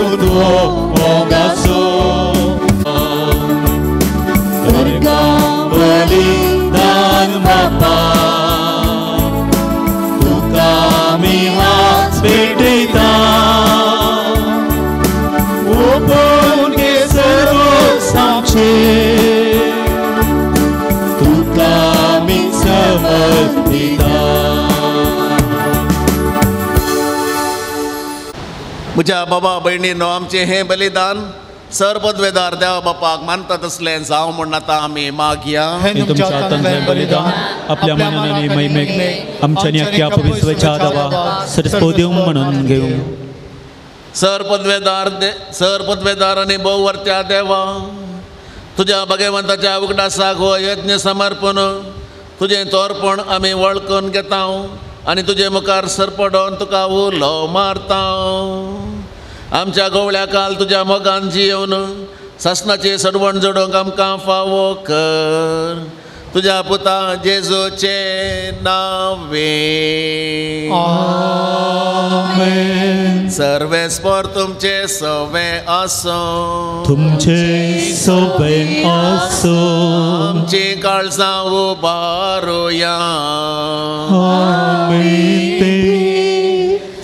उदवो मोगाचो. बलिदान बापा तुका आमी आज भेटयता, ओपून घे सर्वच आमचें, तुका आमी समर्पिता. म्हज्या बाबा भयणीनो, आमचें हें बलिदान सर्वपदवेदार देवा बापाक मानता तसलें जावं म्हूण आतां आमी मागया. तुमच्या हातांतलें बलिदान आपल्या मनान आनी महिमेक आमच्या आनी अख्ख्या पवित्रच्या देवा सरस्पती म्हणून घेवं. सरपदवेदार सरपदवेदार आनी भोववर्त्या देवा, तुज्या भगवंताच्या उगडासाक हो यज्ञ समर्पण तुजें तोरपण आमी वळखून घेता आनी तुजे मुखार सरपडोन तुका उलो मारता. आमच्या गोवळ्या काल तुज्या मोगान जियेवन सासणाचें सडवण जोडूंक आमकां फावो कर, तुज्या पुता जेजूचें नांवे. आमेन. सर्वेस्पर तुमचे सवे आसूं, तुमचे सवे आसूं. आमची काळजां उबारुया. आमेन.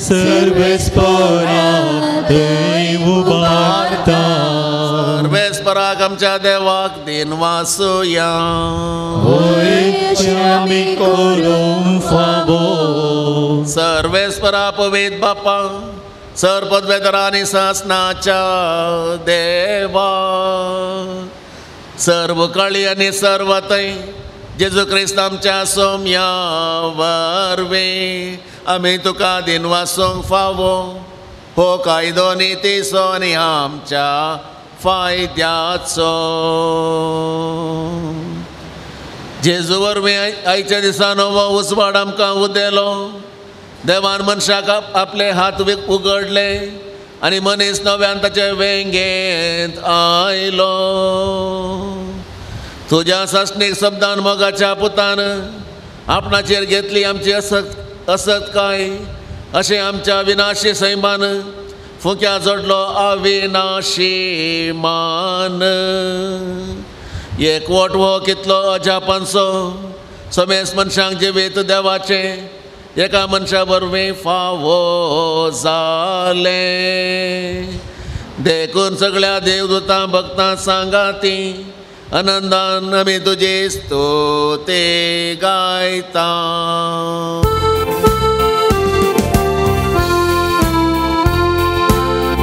सर्वेस्परा थंय उबारता. सर्वेस्पराक आमच्या देवाक दिनवासुया. होय आमी करूंक फावो. सर्वेस्परा पवित्र बापा, सर्वपदवेदार आनी सासणाच्या देवा, सर्व काळी आनी सर्व थंय जेजू क्रिस्त आमच्या सोम्या वरवीं आमी तुका दिनवासूंक फावो. हो कायदो नितीचो आनी आमच्या फायद्याचो. जेजू वरवीं आयच्या दिसा नवो उजवाड आमकां उदेलो. देवान मनशाक आपले हात उगडले आनी मनीस नव्यान ताचे वेंगेंत आयलो. तुज्या सासणीक शब्दान मोगाच्या पुतान आपणाचेर घेतली आमची असत काय अशें आमच्या विनाशी सैमान फुक्या जोडलो अविनाशी मान. एकवट हो कितलो अजापांचो समेस मनशांक जिवीत देवाचें एका मनशा वरवीं फावो जालें. देखून सगळ्या देवदूतां भक्तां सांगाती आनंदान आमी तुजी स्तुती गायता.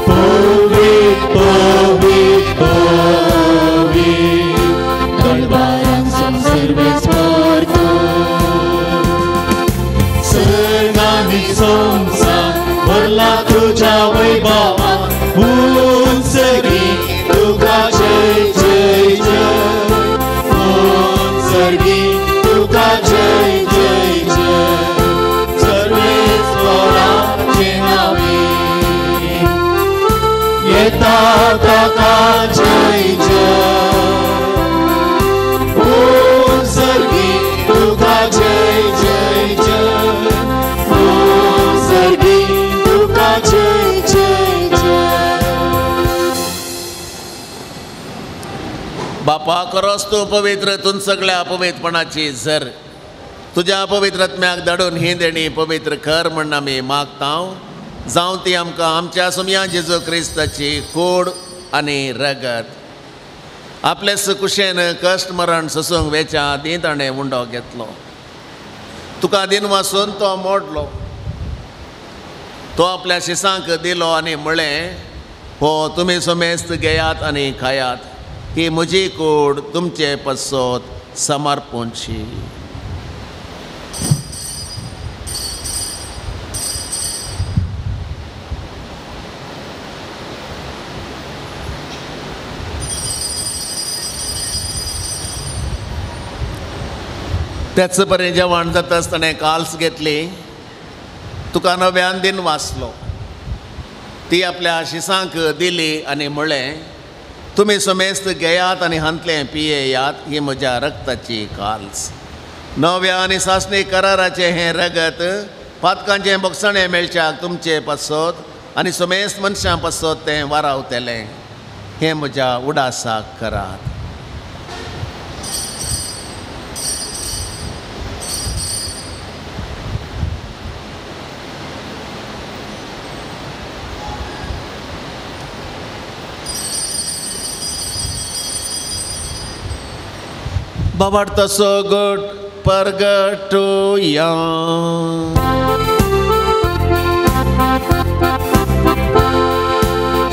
पवित्र पवित्र पवित्र दरबारांत सर्वेस्पर तूं, सर्ग आनी संवसार भरला तुज्या वैभवान, उंचगी तुका जय जय जय, उंचगी तुका जय जय जय, सर्वेस्पराचें नांवे येता ताका जय जय. बापा खरोच तूं पवित्र, तूं सगळ्या अपवित्रपणाची जर तुज्या अपवित्रत्म्याक धाडून ही देणी पवित्र कर म्हण आमी मागता. जावं ती आमकां आमच्या सुमया जेजू क्रिस्ताची कूड आनी रगत. आपले कुशेन कश्ट मरण सोसूंक वेच्या आदीं ताणें उंडो घेतलो. तुका दिन वासून तो मोडलो. तो आपल्या शिसांक दिलो आनी म्हळें, हो तुमी समेस्त घेयात आनी खायात, ही म्हजी कूड तुमचे पसत समर्पूंची. त्याच परी जेवण जाता आसतना काल्स घेतली, तुका नव्यान दिन वाचलो, ती आपल्या शिसांक दिली आनी म्हळें, तुमी समेस्त घेयात आनी हांतलें पियेयात, ही म्हज्या रक्ताची काल्स. नव्या आनी सासणी कराराचें हें रगत पातकांचें बोगसणें मेळच्याक तुमचे पासत आनी समेस्त मनशां पासत तें वारावतलें. हें म्हज्या उडासाक करात. बाबार्थ गोट परगटुया.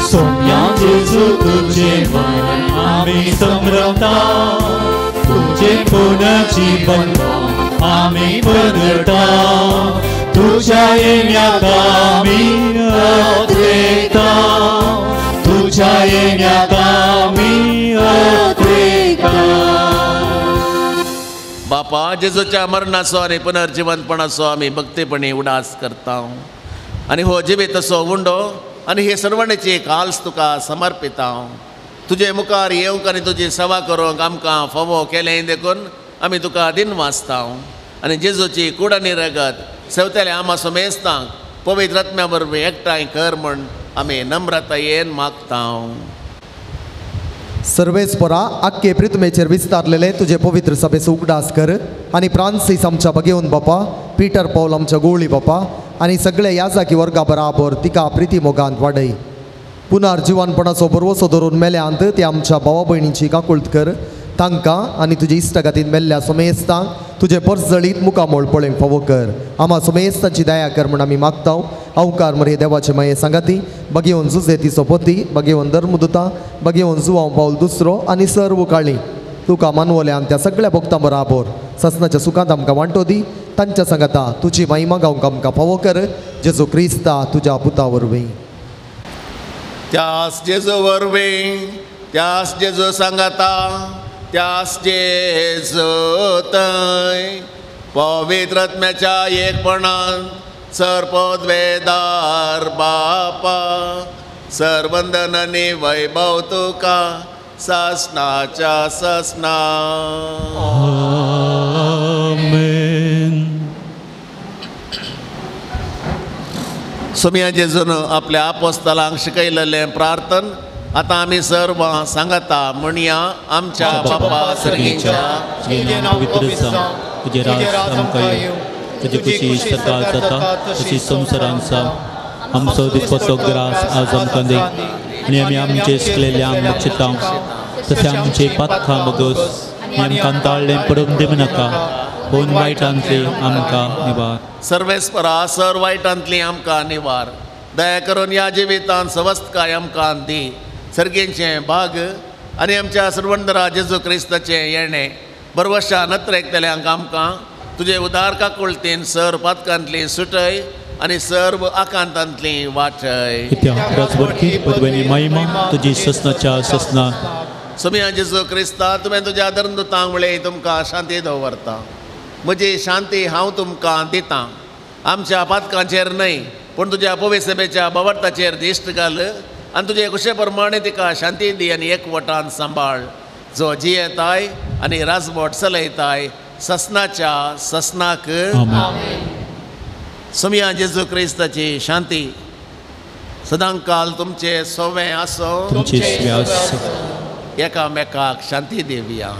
सोम्या जेजू तुझे मरण आमी संभ्रमता, तुझे पुनर्जीवन आमी परगटा, तुझ्या येण्याक आमी अद्वैता, तुझ्या येण्याक आमी अद्वैता. बापा जेजूच्या मरणाचो आनी पुनर्जिवंतपणाचो आमी भक्तीपणी उडास करता आनी हो जिवीत असो उंडो आनी हे सर्वणेची काल्स तुका समर्पिता. तुजे मुखार येवंक आनी तुजी सेवा करूंक आमकां फावो केलें देखून आमी तुका दिन वाचता आनी जेजूची कूड आनी रगत सेवतले आमा समेस्तांक पवित्र आत्म्या वरवीं एकठांय कर म्हण आमी नम्रतायेन मागता. सर्वेस्परा आख्खे प्रितमेचेर विस्तारलेले तुजे पवित्र सभेचो उगडास कर आनी फ्रांसीस आमच्या बगेवन बापा, पीटर पावल आमच्या गोळी बापा आनी सगळे याजाकी वर्गा बराबर तिका प्रिती मोगांत वाडय. पुनर्जिवनपणाचो भरवसो धरून मेल्यांत ते आमच्या भावा भयणींची काकुळट कर. तांकां आनी तुजे इश्टागतीन मेल्ल्या सोमेस्तांक तुजे परजळीत मुखामोळ पळोवंक फावो कर. आमा सोमेस्तांची दया कर म्हूण आमी मागता. अवकार मरे देवाचे माये सांगाती बगेवन जुजेती सोपोती, बगेवन धर्मदुता, बगेवन जुवांव पावल दुसरो आनी सर्व काळी तुका मानवल्यान त्या सगळ्या भक्तां बराबर ससनाच्या सुखांत आमकां वांटो दी. तांच्या सांगाता तुजी महिमा गावंक आमकां फावो कर. जेजू क्रिस्ता तुज्या पुता वरवीं. त्यास जेजू वरवीं, त्यास जेजू सांगाता, त्यास जेजू थंय पवित्र आत्म्याच्या एकपणान सर्पद्वेदार बापा सर्वंदन आनी वैभव तुका सासनाच्या सासना. आमेन. सोम्या जेजून आपल्या आपोस्तलांक शिकयलेलें प्रार्थन आतां आमी सर्व सांगता म्हणया. आमच्या बापा सर्गीच्या, तुजें नांव पवित्र जावं, तुजें राज आमकां येवं, तुजी खुशी सरकार जाता तशी संवसारांत जावं. आमचो दिसपटो ग्रास आज आमकां दी आनी आमी आमचे शिकलेल्यांक बक्षिता तशें आमचे पातकां बगस आनी आमकां ताळ्ळें पडूंक दिवं नाका, पूण वायटांतली आमकां निवार. सर्वेस्परा सर वायटांतली आमकां निवार. दया करून ह्या जिवितांत सवस्तकाय आमकां दी. सर्गेंचें भाग आनी आमच्या सर्वंदरा जेजू क्रिस्ताचें येणें बरवशा नत्रेकतल्यांक आमकां तुजे उदार काकुळतीन सर पातकांतली सुटय आनी सर्व आकांतांतली वाटय. महिमा तुजी ससनाच्या ससना. सोम्या जेजू क्रिस्ता, तुवें तुज्या धर्मदुतांक म्हळें तुमकां शांती दवरता, म्हजी शांती हांव तुमकां दितां. आमच्या पातकांचेर न्हय पूण तुज्या पवित्र बवर्ताचेर दिश्ट घाल आनी तुजे कुशे प्रमाणे तिका शांती दी आनी एकवटान सांबाळ. जो जियेताय आनी राजवट चलयताय ससनाच्या ससनाक. सोम्या जेजू क्रिस्ताची शांती सदांकाल तुमचे सोवे आसो. एकामेकाक शांती दिवया.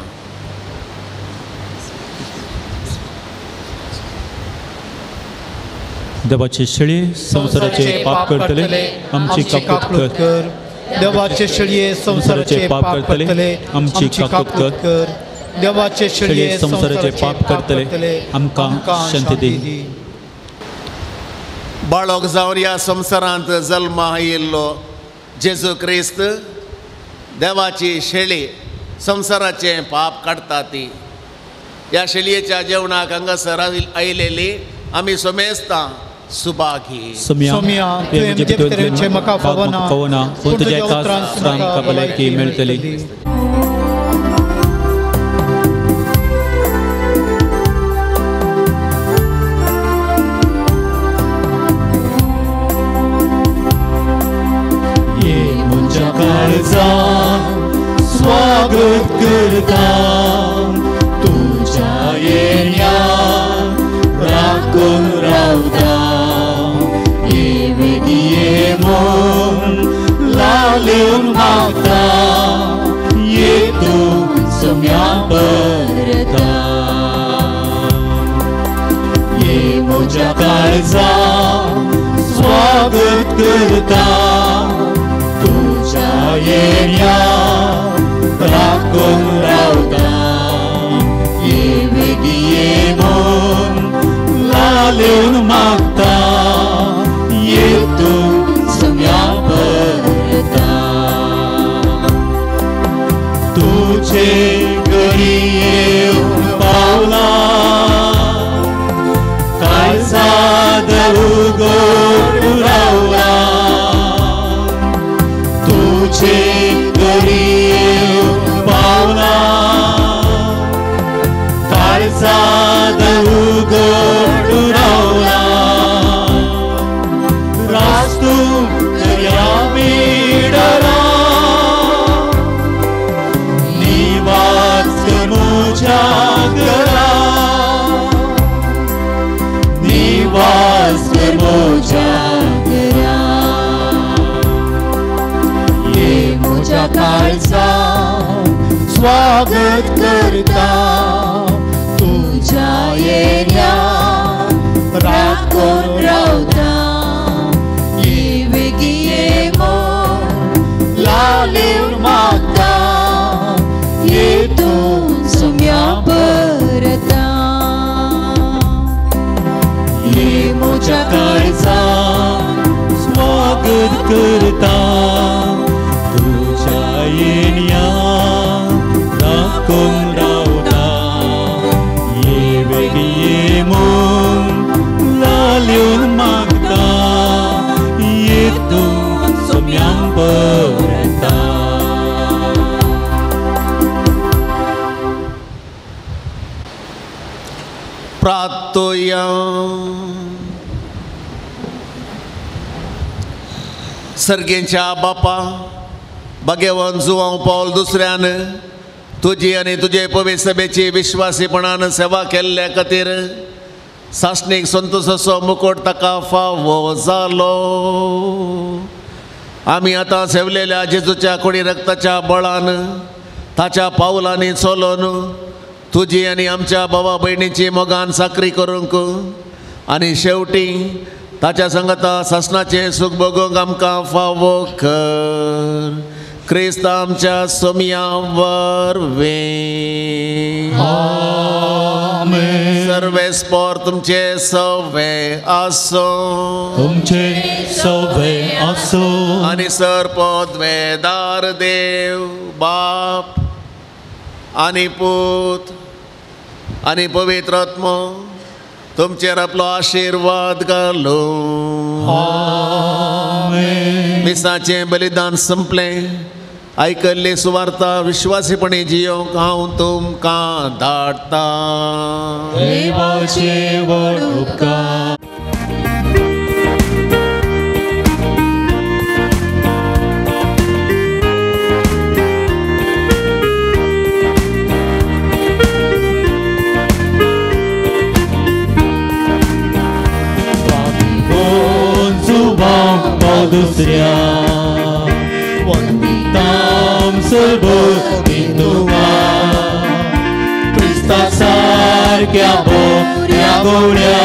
देवाचे शेळी संवसाराचे पाप करतले आमची काकूत कर. देवाचे शेळये संवसाराचे पाप करतले आमची काकूत कर. देवाचे शेळये संवसाराचे पाप करतले आमकां शांती दी. बाळक जावन ह्या संवसारांत जल्मा आयिल्लो जेजू क्रिस्त देवाची शेळी संवसाराचें पाप काडटा ती. ह्या शेळयेच्या जेवणाक हांगासर आयलेली आमी समेस्तां सुभागी. सोम्या तुवें म्हजे भितर येवचें म्हाका फावना, पूण तुज्या एका उतरान म्हाका भलायकी मेळटली. ये म्हज्या काळजांत स्वागत करता तुज्या येण्यान राखून रावता. ये वेगीं ये म्हूण लालेवन मागता, ये तूं सोम्या परता. ये म्हज्या काळजांत स्वागत करता तुज्या येण्यान राखून रावता. ये वेगीं ये म्हूण लालेवन मागता, ये तूं सोम्या परता. तुजे घरी येवन पावला काळजांत उगड रावला. तुजे घरी येवन पावला काळजांत उगड रावला. रास्तू दर्या बिडरा निवास म्हज्या घरा, निवास म्हज्या घरा. ये म्हज्या काळजांत स्वागत करता तुज्या येण्यान राखून रावता. ये वेगीं ये म्हूण लालेवन मागता, ये तूं सोम्या परता. ये म्हज्या काळजांत स्वागत करता तुज्या येण्यान राखून रावता. ये वेगीं ये म्हूण लालेवन मागता, ये तूं सोम्या परता. प्रार्थोया. सर्गेंच्या बापा भगवान जुवांव पावल दुसऱ्यान तुजी आनी तुजे पवित्र सभेची विश्वासीपणान सेवा केल्ल्या खातीर सासणीक संतोषाचो मुकोट ताका फावो जालो. आमी आतां सेवलेल्या जेजूच्या कुडी रक्ताच्या बळान ताच्या पावलांनी चलोन तुजी आनी आमच्या भावा भयणीची मोगान साकरी करूंक आनी शेवटी ताच्या संगता सासणाचें सूख भोगूंक आमकां फावो कर. क्रिस्त आमच्या सोम्या वरवीं. आमेन. सर्वेस्पोर तुमचे सवे आसूं, तुमचे सवे आसूं. आनी सर पदवेदार देव बाप आनी पूत आनी पवित्र आत्मो तुमचेर आपलो आशिर्वाद घालूं. आमेन. मिसाचें बलिदान संपलें. आयकल्ली सुवार्ता विश्वासीपणी जियोंक हांव तुमकां धाडटा. देवाचे व्हड उपकार. दुसऱ्या वंदितां सर्व सारक्या बऱ्या गवळ्या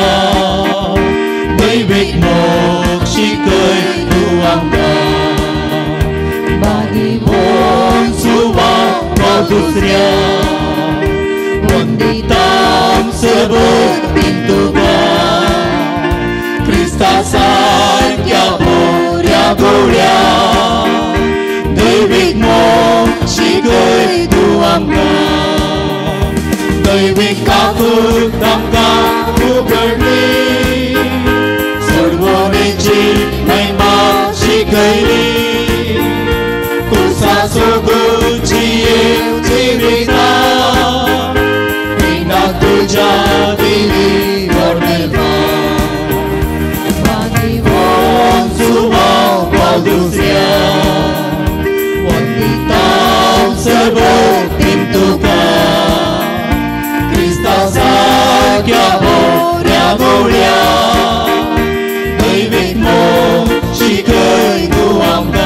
दैवीक मोग शिकय तूं आमकां भागीवंत जुवांव दुसऱ्या वंदितां सबोतीन तुका क्रिस्ता सारक्या बऱ्या गवळ्या दैवीक मोग शिकय तूं आमकां दैवीक काकूट आमकां उगडली सोडवणेची महिमा शिकयली कुसा सोगूची जिविता पिंडाक तुज्या दिली वर्णिल्मा भागीवंत जुवांव दुसऱ्या वंदितां सबोतीन तुका क्रिस्ता सारक्या बऱ्या गवळ्या दैवीक मोग शिकय तूं आमकां.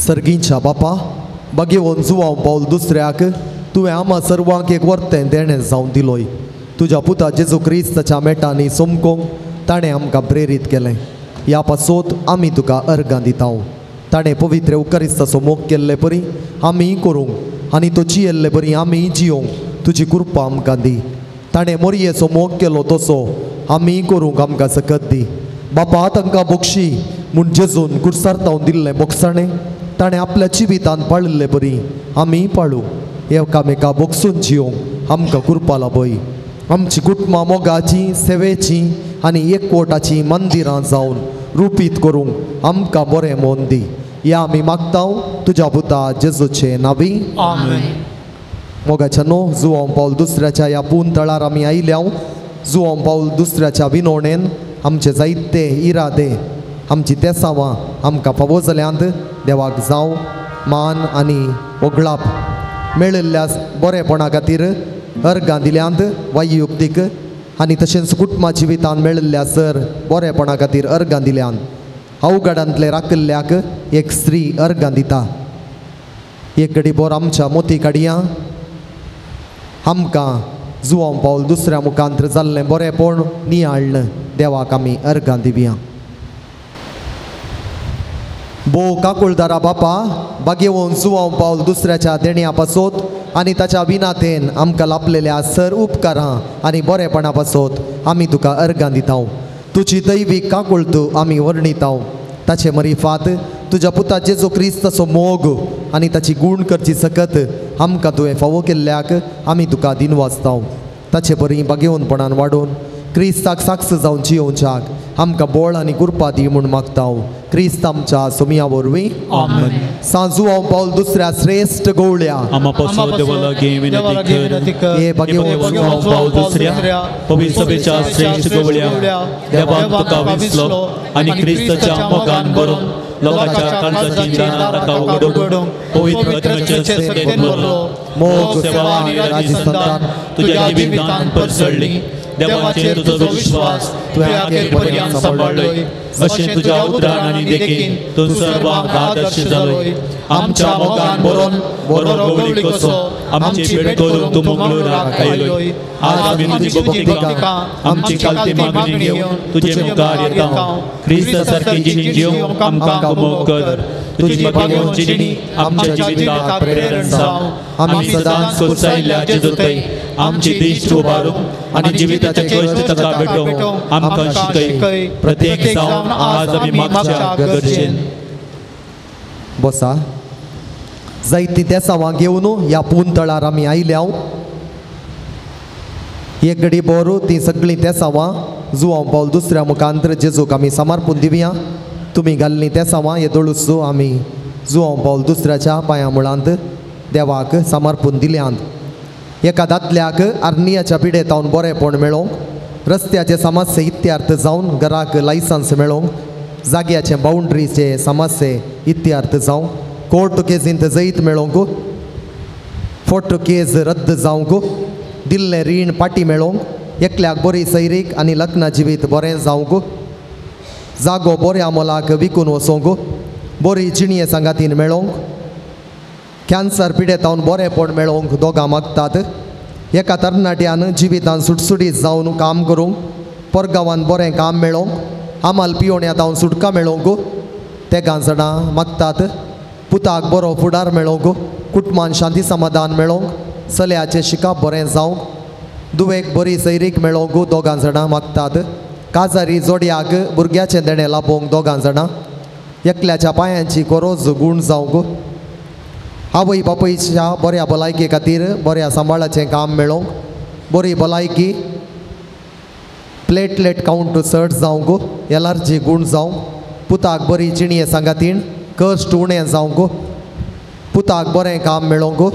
सर्गींच्या बापा बागेवन जुवांव पावल दुसऱ्याक तुवें आमा सर्वांक एक वर्तें देणें जावन दिलोय. तुज्या पुता जेजू क्रिस्ताच्या मेटांनी सोमकोंक ताणें आमकां प्रेरीत केलें. ह्या पासोत आमी तुका अर्गां दिताव. ताणें पवित्र उकरिस्ताचो मोग केल्ले परी आमी करूंक आनी तो जियेल्ले परी आमी जियोंक तुजी कृपा आमकां दी. ताणें मोरयेचो मोग केलो तसो आमी करूंक आमकां सकत दी. बापा तांकां बोक्षी म्हूण जेजून कुर्सार दिल्लें बोगसाणें ताणें आपल्या जिवितान पाळिल्ले परी आमी पाळूं. एकामेका बोगसून जियोंक आमकां कृपा लाभय. आमची कुटुंबां मोगाची सेवेची आनी एकवटाची मंदिरां जावन रुपीत करूंक आमकां बरें मन दी. ह्या आमी मागता तुज्या पुता जेजूचे नावी. आमेन. मोगाच्या न्हू जुवांव पावल दुसऱ्याच्या ह्या पून तळार आमी आयल्या. जुवांव पावल दुसऱ्याच्या विनोणेन आमचे जायते इरादे आमची तेसावां आमकां फावो जाल्यांत. देवाक जावं मान आनी ओगळाप मेळिल्ल्या बरेपणा खातीर अर्गां दिल्यांत वैयुक्तीक आनी तशेंच कुटुंबा जिवितान मेळिल्ल्या सर बरेपणा खातीर अर्गां दिल्यांत. अवघडांतले राखिल्ल्याक एक स्त्री अर्गां दिता. एक घडी बोर आमच्या मोती काडया आमकां जुवांव पावल दुसऱ्या मुखांत जाल्लें बरेपण नियाळ्ळें. देवाक आमी अर्गां दिवया. भो काकुळदारा बापा बागेवन जुवांव पावल दुसऱ्याच्या देण्या पासोत आनी ताच्या विनातेन आमकां लाभलेल्या सर उपकारां आनी बरेपणा पासोत आमी तुका अर्गां दिताव. तुजी दैवीक काकुळत आमी वर्णिताव. ताचे मरिफात तुज्या पुता जेजू क्रिस्ताचो मोग आनी ताची गूण करची सकत आमकां तुवें फावो केल्ल्याक आमी तुका दिनवासताव. ताचे बरी बागेवनपणान वाडोवन क्रिस्ताक साक्ष जावन जियोवच्याक आमकां बळ आनी कृपा दी म्हूण मागताव. क्रिस्त आमच्या सोमिया वरवीं. आमेन. सांजुवांव पावल दुसऱ्या श्रेश्ठ गवळ्या आमा पासो देवा लागीं विनंती कर. हे भगवान पावल दुसऱ्या पवित्र सभेच्या श्रेश्ठ गवळ्या देवान तुका विसलो आनी क्रिस्ताच्या मोगान भरून लोकांच्या काळजाची दारां ताका उगडून पवित्र आत्म्याचे सत्तेन भरलो. मोग सेवा आनी राजी संतान तुज्या जिवितान परसळ्ळी. देवाचेर तुजो विश्वास तुवें अखेर पर्यंत सांबाळ्ळोय. अशें तुज्या उतरान आनी देखीन तूं सर्वांक आदर्श जालोय. आमच्या मोगान भरून बरो गवळी कसो आमची भेट करून तूं मंगळूराक आयलोय. आज आमी तुजी भक्तिका आमची कालती मागणी घेवन तुजे मुखार येता. क्रिस्ता सारकी जिणी जिवंक आमकां मोग कर. तुजी भाग्यवंत जिणी आमच्या जिविताक प्रेरण जावं. आमी सदांच कोसळिल्ल्या जेजूथंय आमची दिश्ट उबारूंक आनी जिविताचे कश्ट ताका भेटोवंक आमकां शिकय. प्रत्येक जावन आज आमी मागच्या गरजेन. बसा जायतीं तेसावां घेवन ह्या पून तळार आमी आयल्या. एक घडी बोरू तीं सगळीं तेसावां जुवांव पावल दुसऱ्या मुखांतर जेजूक आमी समर्पून दिवया. तुमी घाल्लीं तेसावां हे दोळूस आमी जुवांव पावल दुसऱ्याच्या पांया मुळांत देवाक समर्पून दिल्यांत. एका दादल्याक आर्नियाच्या पिडेतावन बरेपण मेळोवंक, रस्त्याचे समस्ये इत्यार्थ जावन घराक लायसन्स मेळोवंक, जाग्याचे बावंड्रीचे समस्ये इत्यार्थ जावं, कोर्ट केजींत जैत मेळोवंक, फोटो केज रद्द जावंक, दिल्लें रीण पाटी मेळोवंक, एकल्याक बरी सैरीक आनी लग्न जिवीत बरें जावंक, जागो बऱ्या मोलाक विकून वचोंक, बरी जिणये सांगातीन मेळोवंक, कॅन्सर पिडेतावन बरेंपण मेळोवंक दोगां मागतात. एका तरणाट्यान जिवितान सुटसुटीत जावन काम करूंक, परगांवान बरें काम मेळोवंक, आमाल पियोण्या जावन सुटका मेळोवंक तेगां जाणां मागतात. पुताक बरो फुडार मेळोवंक, कुटुंबान शांती समाधान मेळोवंक, चल्याचें शिकप बरें जावंक, दुवेक बरी सैरीक मेळोवंक दोगां जाणां मागतात. काजारी जोडयाक भुरग्याचें देणें लाभोवंक दोगां जाणां. एकल्याच्या पांयांची गरज गूण जावंक, आवय बापायच्या बऱ्या भलायके खातीर बऱ्या सांबाळाचें काम मेळोवंक, बरी भलायकी, प्लेटलेट कावंट चड जावंक, एलर्जी गूण जावंक, पुताक बरी जिणये सांगातीण कश्ट उणें जावंक, पुताक बरें काम मेळोवंक,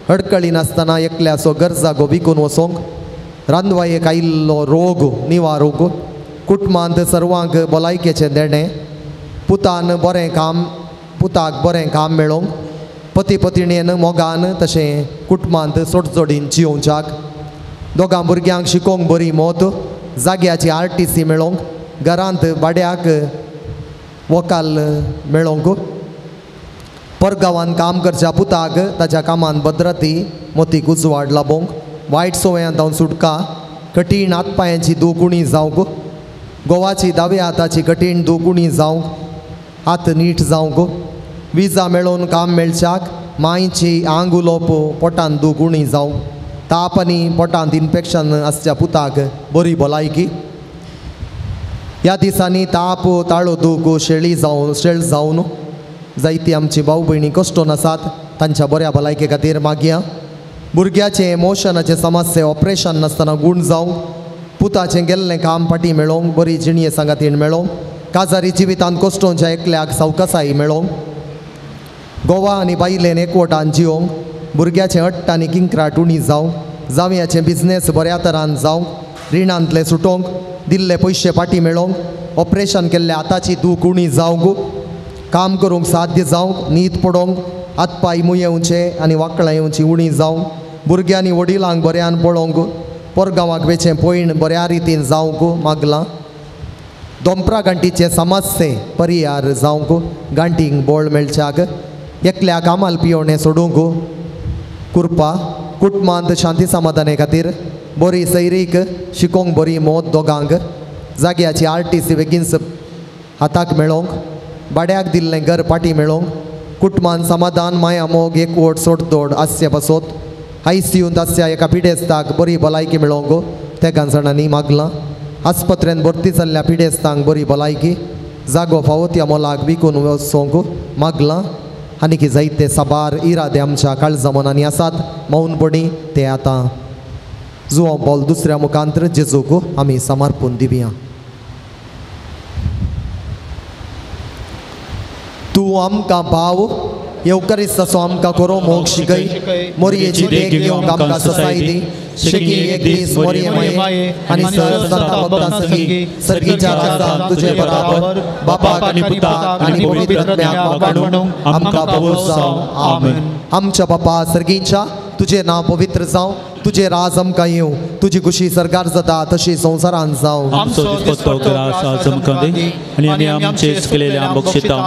अडकळी नासतना एकल्याचो गरजागो विकून वचोंक, रांदवायेक आयिल्लो रोग निवारूंक, कुटुंबांत सर्वांक भलायकेचें देणें, पुतान बरें काम, पुताक बरें काम मेळोवंक, पती पतिणेन मोगान तशें कुटुंबांत सोडजोडीन जियोवच्याक, दोगां भुरग्यांक शिकोवंक बरी मोत, जाग्याची RTC मेळोवंक, घरांत भाड्याक वकाल मेळोवंक, परगांवान काम करच्या पुताक ताच्या कामान भद्रती मोतीक उजवाड लाबोवंक, वायट संवयां जावन सुटका, कठीण हात पांयांची दूख उणी जावंक, गोवाची दाव्या हाताची कठीण दूख उणी जावंक, हात नीट जावंक, विजा मेळोवन काम मेळच्याक, मांयची आंग उलोवप पोटान दूख उणी जावंक, ताप आनी पोटांत इन्फेक्शन आसच्या पुताक बरी भलायकी. ह्या दिसांनी ताप, ताळो दूख, शेळी जावन शेळ जावन जायती आमची भाव भयणी कश्टोन आसात, तांच्या बऱ्या भलायके खातीर मागया. भुरग्याचें इमोशनाचें समस्या ऑपरेशन नासतना गूण जावंक, पुताचें गेल्लें काम फाटीं मेळोवंक, बरी जिणये सांगातीण मेळोवंक, काजारी जिवितांत कश्टोंच्या एकल्याक सावकासाय मेळोवंक, गोवा आनी बायलेन एकवटान जियोवंक, भुरग्याचें अट्ट आनी किंक्राट उणी जावंक, जावयाचें बिजनेस बऱ्या तरान जावंक, रिणांतलें सुटोवंक, दिल्ले पयशे फाटीं मेळोवंक, ऑपरेशन केल्ले हाताची दूख उणी जावंक, काम करूंक साध्य जावंक, न्हीद पडोवंक, हातपांय मुयेवचे आनी वाकळां येवची उणी जावंक, भुरग्यांनी वडिलांक बऱ्यान पळोवंक, परगांवाक वेचें पयण बऱ्या रितीन जावंक मागलां. दोंपरा गांठीचे समस्ये परियार जावंक, गांठींक बोळ मेळच्याक, एकल्याक आमाल पियोणें सोडूंक कुरपा, कुटुंबांत शांती समाधाने खातीर बरी सैरीक शिकोवंक बरी मोत दोगांक, जाग्याची RTC बेगीन हाताक मेळोवंक, भाड्याक दिल्लें घर फाटीं मेळोवंक, कुटुंबान समाधान माया मोग एकवट सोडतोड आसचे पासत, ICUंत आसच्या एका पिडेस्ताक बरी भलायकी मेळोवंक तेगां जाणांनी मागलां. आस्पत्रेन भरती जाल्ल्या पिडेस्तांक बरी भलायकी, जागो फावो त्या मोलाक विकून वचोंक मागलां. आनी जायते साबार इरादे आमच्या काळजा मनांनी आसात, मौनपणी ते आतां जुवां पावल दुसऱ्या मुखांतर जेजूक आमी समर्पून दिवया. तूं आमकां भाव येवकरिस्ताचो आमकां करो मोग शिकय, मोरयेची देख घेवंक आमकां ससाय दी, शेकी एक दीस मोरये माये आनी संत भक्तां संगी सर्गीच्या राजांत तुजे बराबर बापाक आनी पुताक आनी पवित्र आत्म्याक वागणूक आमकां फावो जावं. आमेन. आमच्या बापा सर्गीच्या, तुजें नांव पवित्र जावं, तुजें राज आमकां येवं, तुजी खुशी सरकार जाता तशी संवसारांत जावं. आमचो दिसपट्टो ग्रास आज आमकां दी आनी आमी आमचे केलेल्या बक्षिता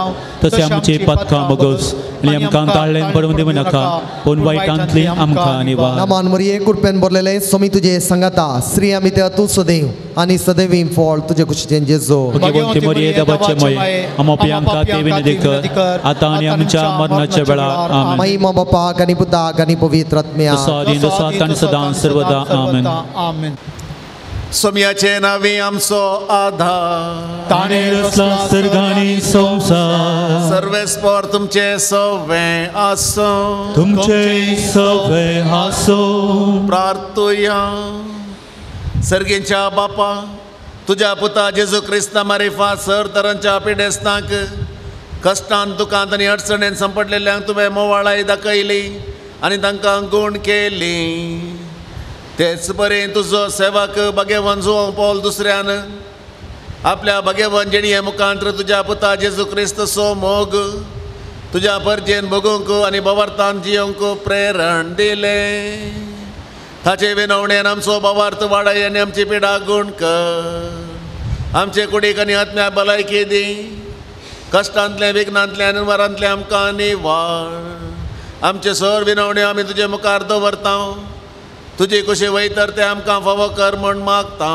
तशें आमची पातकां बगस आनी आमकां ताळ्ळें पडून दिवं नाका पूण वायटांतली आमकां निवार. नामान मरिये कृपेन भरलेले स्वामी तुजे सांगाता, स्त्री आमी ते तूं सदैव आनी सदैवी फळ तुजे खुशीचें जेजू. भगवंती मरिये देवाचे माये, आमो पियांका ते विनंती कर आतां आनी आमच्या मरणाच्या वेळार. आमेन. महिमा बापाक आनी पुताक आनी पवित्र आत्म्याक, सदां सदां सर्वदा. आमेन. आमेन. सोम्याचे नावे आमचो आधार, ताणें रचला सर्ग आनी संवसार, सर्वेस्पर तुमचे सवे आसूं, तुमचे सवे आसूं. प्रार्थुया. सर्गींच्या बापा, तुज्या पुता जेजू क्रिस्ता मारिफात सर तरांच्या पिडेस्तांक कश्टान दुखांत आनी अडचणेन संपडलेल्यांक तुवें मोवाळाय दाखयली आनी तांकां गूण केली. तेच बरें तुजो सेवक भगेवन जुवांव पावल दुसऱ्यान आपल्या भगेवन जिणये मुखांत्र तुज्या पुता जेजू क्रिस्तचो मोग तुज्या परजेन भोगूंक आनी भवार्थान जियोंक प्रेरण दिलें. ताचे विनवणेन आमचो भवार्थ वाडाय आनी आमची पिडा गूण कर. आमचे कुडीक आनी आत्म्या भलायकी दी. कश्टांतलें विघ्नांतलें आनी मरांतलें आमकां निवार. आमचे सर विनवण्यो आमी तुजे मुखार दवरता. तुजी कुशी वयतर ते आमकां फावो कर म्हूण मागता.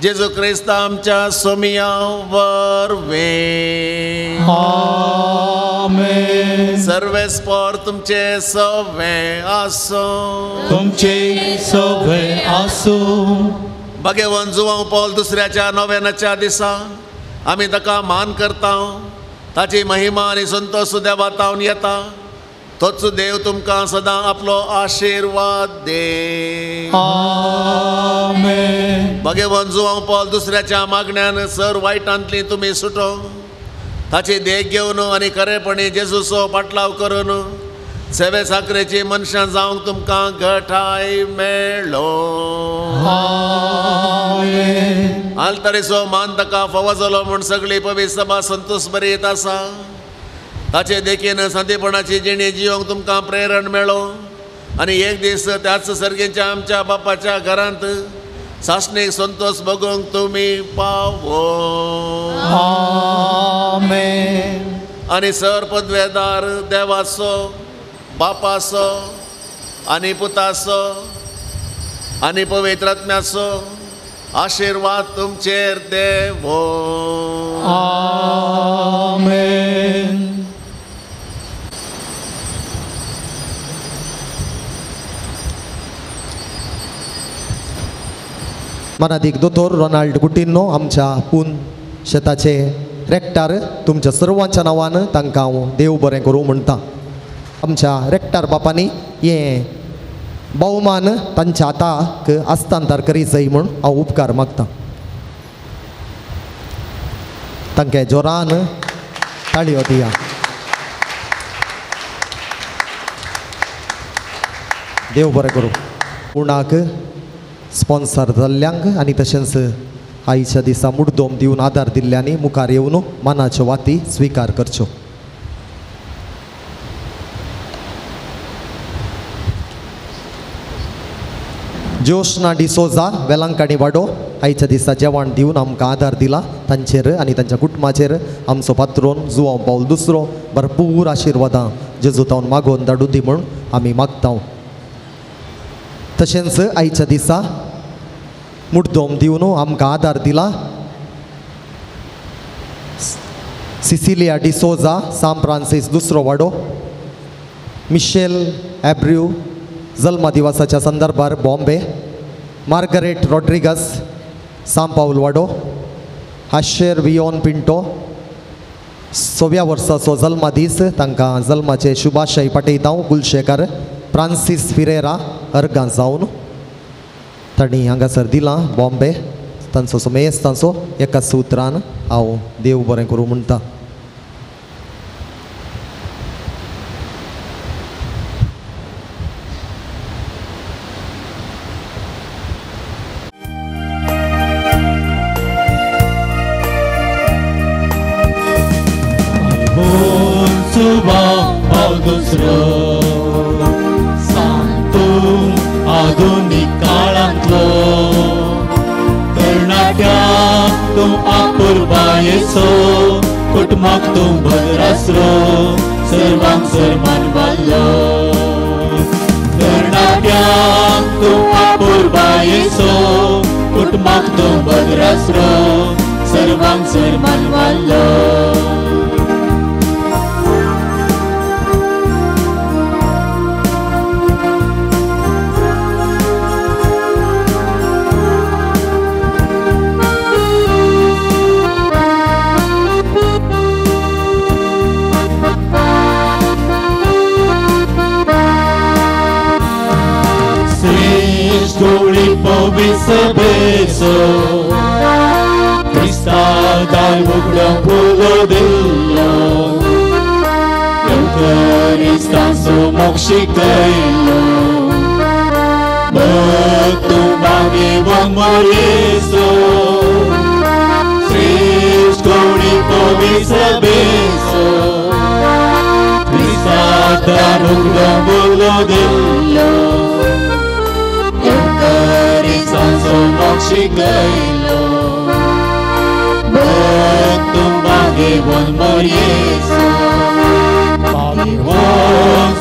जेजू क्रिस्त आमच्या सोमिया वरवीं. आमेन. सर्वेस्पोर तुमचे सवे आसूं. तुमचे सवे आसूं. भगवान जुवांव पॉल दुसऱ्याच्या नव्यानाच्या दिसा आमी ताका मान करता. ताची महिमा आनी संतोष देवा तावन येता. तोच देव तुमकां सदां आपलो आशिर्वाद दे. आमेन. भगवान जुवांव पॉल दुसऱ्याच्या मागण्यान सर वायटांतली तुमी सुटो. ताची देख घेवन आनी खरेपणी जेजूचो पाटलाव करून सेवे साकरेची मनशां जावंक तुमकां घटाय मेळ्ळो. आमेन. आल्तरेचो मान ताका फावो जालो म्हूण सगळी पवित्र सभा संतोष बरयत आसा. ताचे देखीन सांतेपणाची जिणी जियोंक तुमकां प्रेरण मेळो आनी एक दीस त्याच सर्गेच्या आमच्या बापाच्या घरांत सासणीक संतोष भोगूंक तुमी पावो. आमेन. आनी सर पदवेदार देवाचो बापाचो आनी पुताचो आनी पवित्र आत्म्याचो आशिर्वाद तुमचेर देवो. आमेन. मनादीक दोतोर रोनाल्ड कुटिन्हो आमच्या पून शेताचे रेक्टार तुमच्या सर्वांच्या नांवान तांकां हांव देव बरें करूं म्हणटा. आमच्या रेक्टार बापांनी हें भोवमान तांच्या हाताक हस्तांतर करी जाय म्हूण हांव उपकार मागता. तांकां जोरान ताळयो दिया. देव बरें करूं. उणाक स्पॉन्सर जाल्ल्यांक आनी तशेंच आयच्या दिसा मुड्डोम दिवन आदार दिल्ल्यांनी मुखार येवन मानाच्यो वाती स्विकार करच्यो. जोशना डिसोजा वेलांकाणी वाडो आयच्या दिसा जेवण दिवन आमकां आदार दिला. तांचेर आनी तांच्या कुटुंबाचेर आमचो पात्रोन जुवांव पावल दुसरो भरपूर आशिर्वादां जेजू तावन मागोवन धाडूं दी म्हूण आमी मागता. तशेंच आयच्या दिसा मुड्डोम दिवन आमकां आदार दिला सिसिलिया डिसोजा सांत फ्रांसीस दुसरो वाडो, मिशेल एब्र्यू जल्मा दिवसाच्या संदर्भार बॉम्बे, मार्गरेट रॉड्रिगस सांत पावल वाडो, हाशेर वियोन पिंटो 100व्या वर्साचो जल्मादीस तांकां जल्माचे शुभाशय पाठयता. कुलशेखर फ्रांसीस फिरेरा अर्गां जावन तांणी हांगासर दिलां बॉम्बे. तांचो समेस्त तांचो एका सुत्रान हांव देव बरें करूं म्हणटा. आधुनिक काळांतलो तरणाट्या तूं आपुरबायेचो कुटुंबाक तूं भद्रासरो सर्वांक सर्मान बाल्लो. तरणाट्या तूं आपुरबायेचो कुटुंबाक तूं भद्रासरो सर्वांक सर्मान बाल्लो. गोळी पविसबेचो क्रिस्ता दार उगडो फुलो दिल्लो क्रिस्ताचो मोग शिकयलो तूं बागेवन मोरेचो श्रेश्ठ गोळी पविसबेचो क्रिस्ता दार उगडो फुलो दिल्लो शिकयलो तूं बागेवन मोरयेचो बागेवन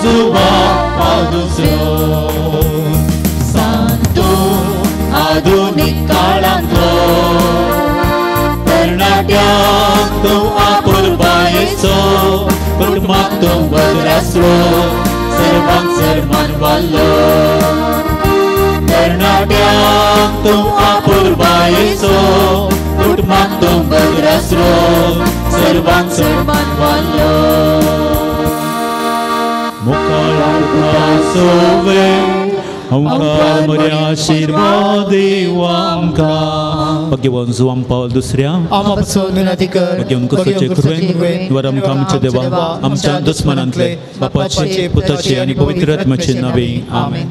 तूं बद्रासरो सर्वांक सर्मान वाडलो तरणाट्यांक तूं आपुरबायेचो कुटुंबाक तूं बद्रासरो सर्वांक सर्मान वाडलो मुखार सोवे आमकां मऱ्या आशिर्वाद देवा आमकां भगवान जुवान पावल दुसऱ्या आमा पासून विनंती कर भगवान क्रिस्ताचे कृपेन द्वारा आमकां आमच्या देवा आमच्या दुस्मनांतले बापाचे पुताचे आनी पवित्र आत्म्याचे नावे आमेन.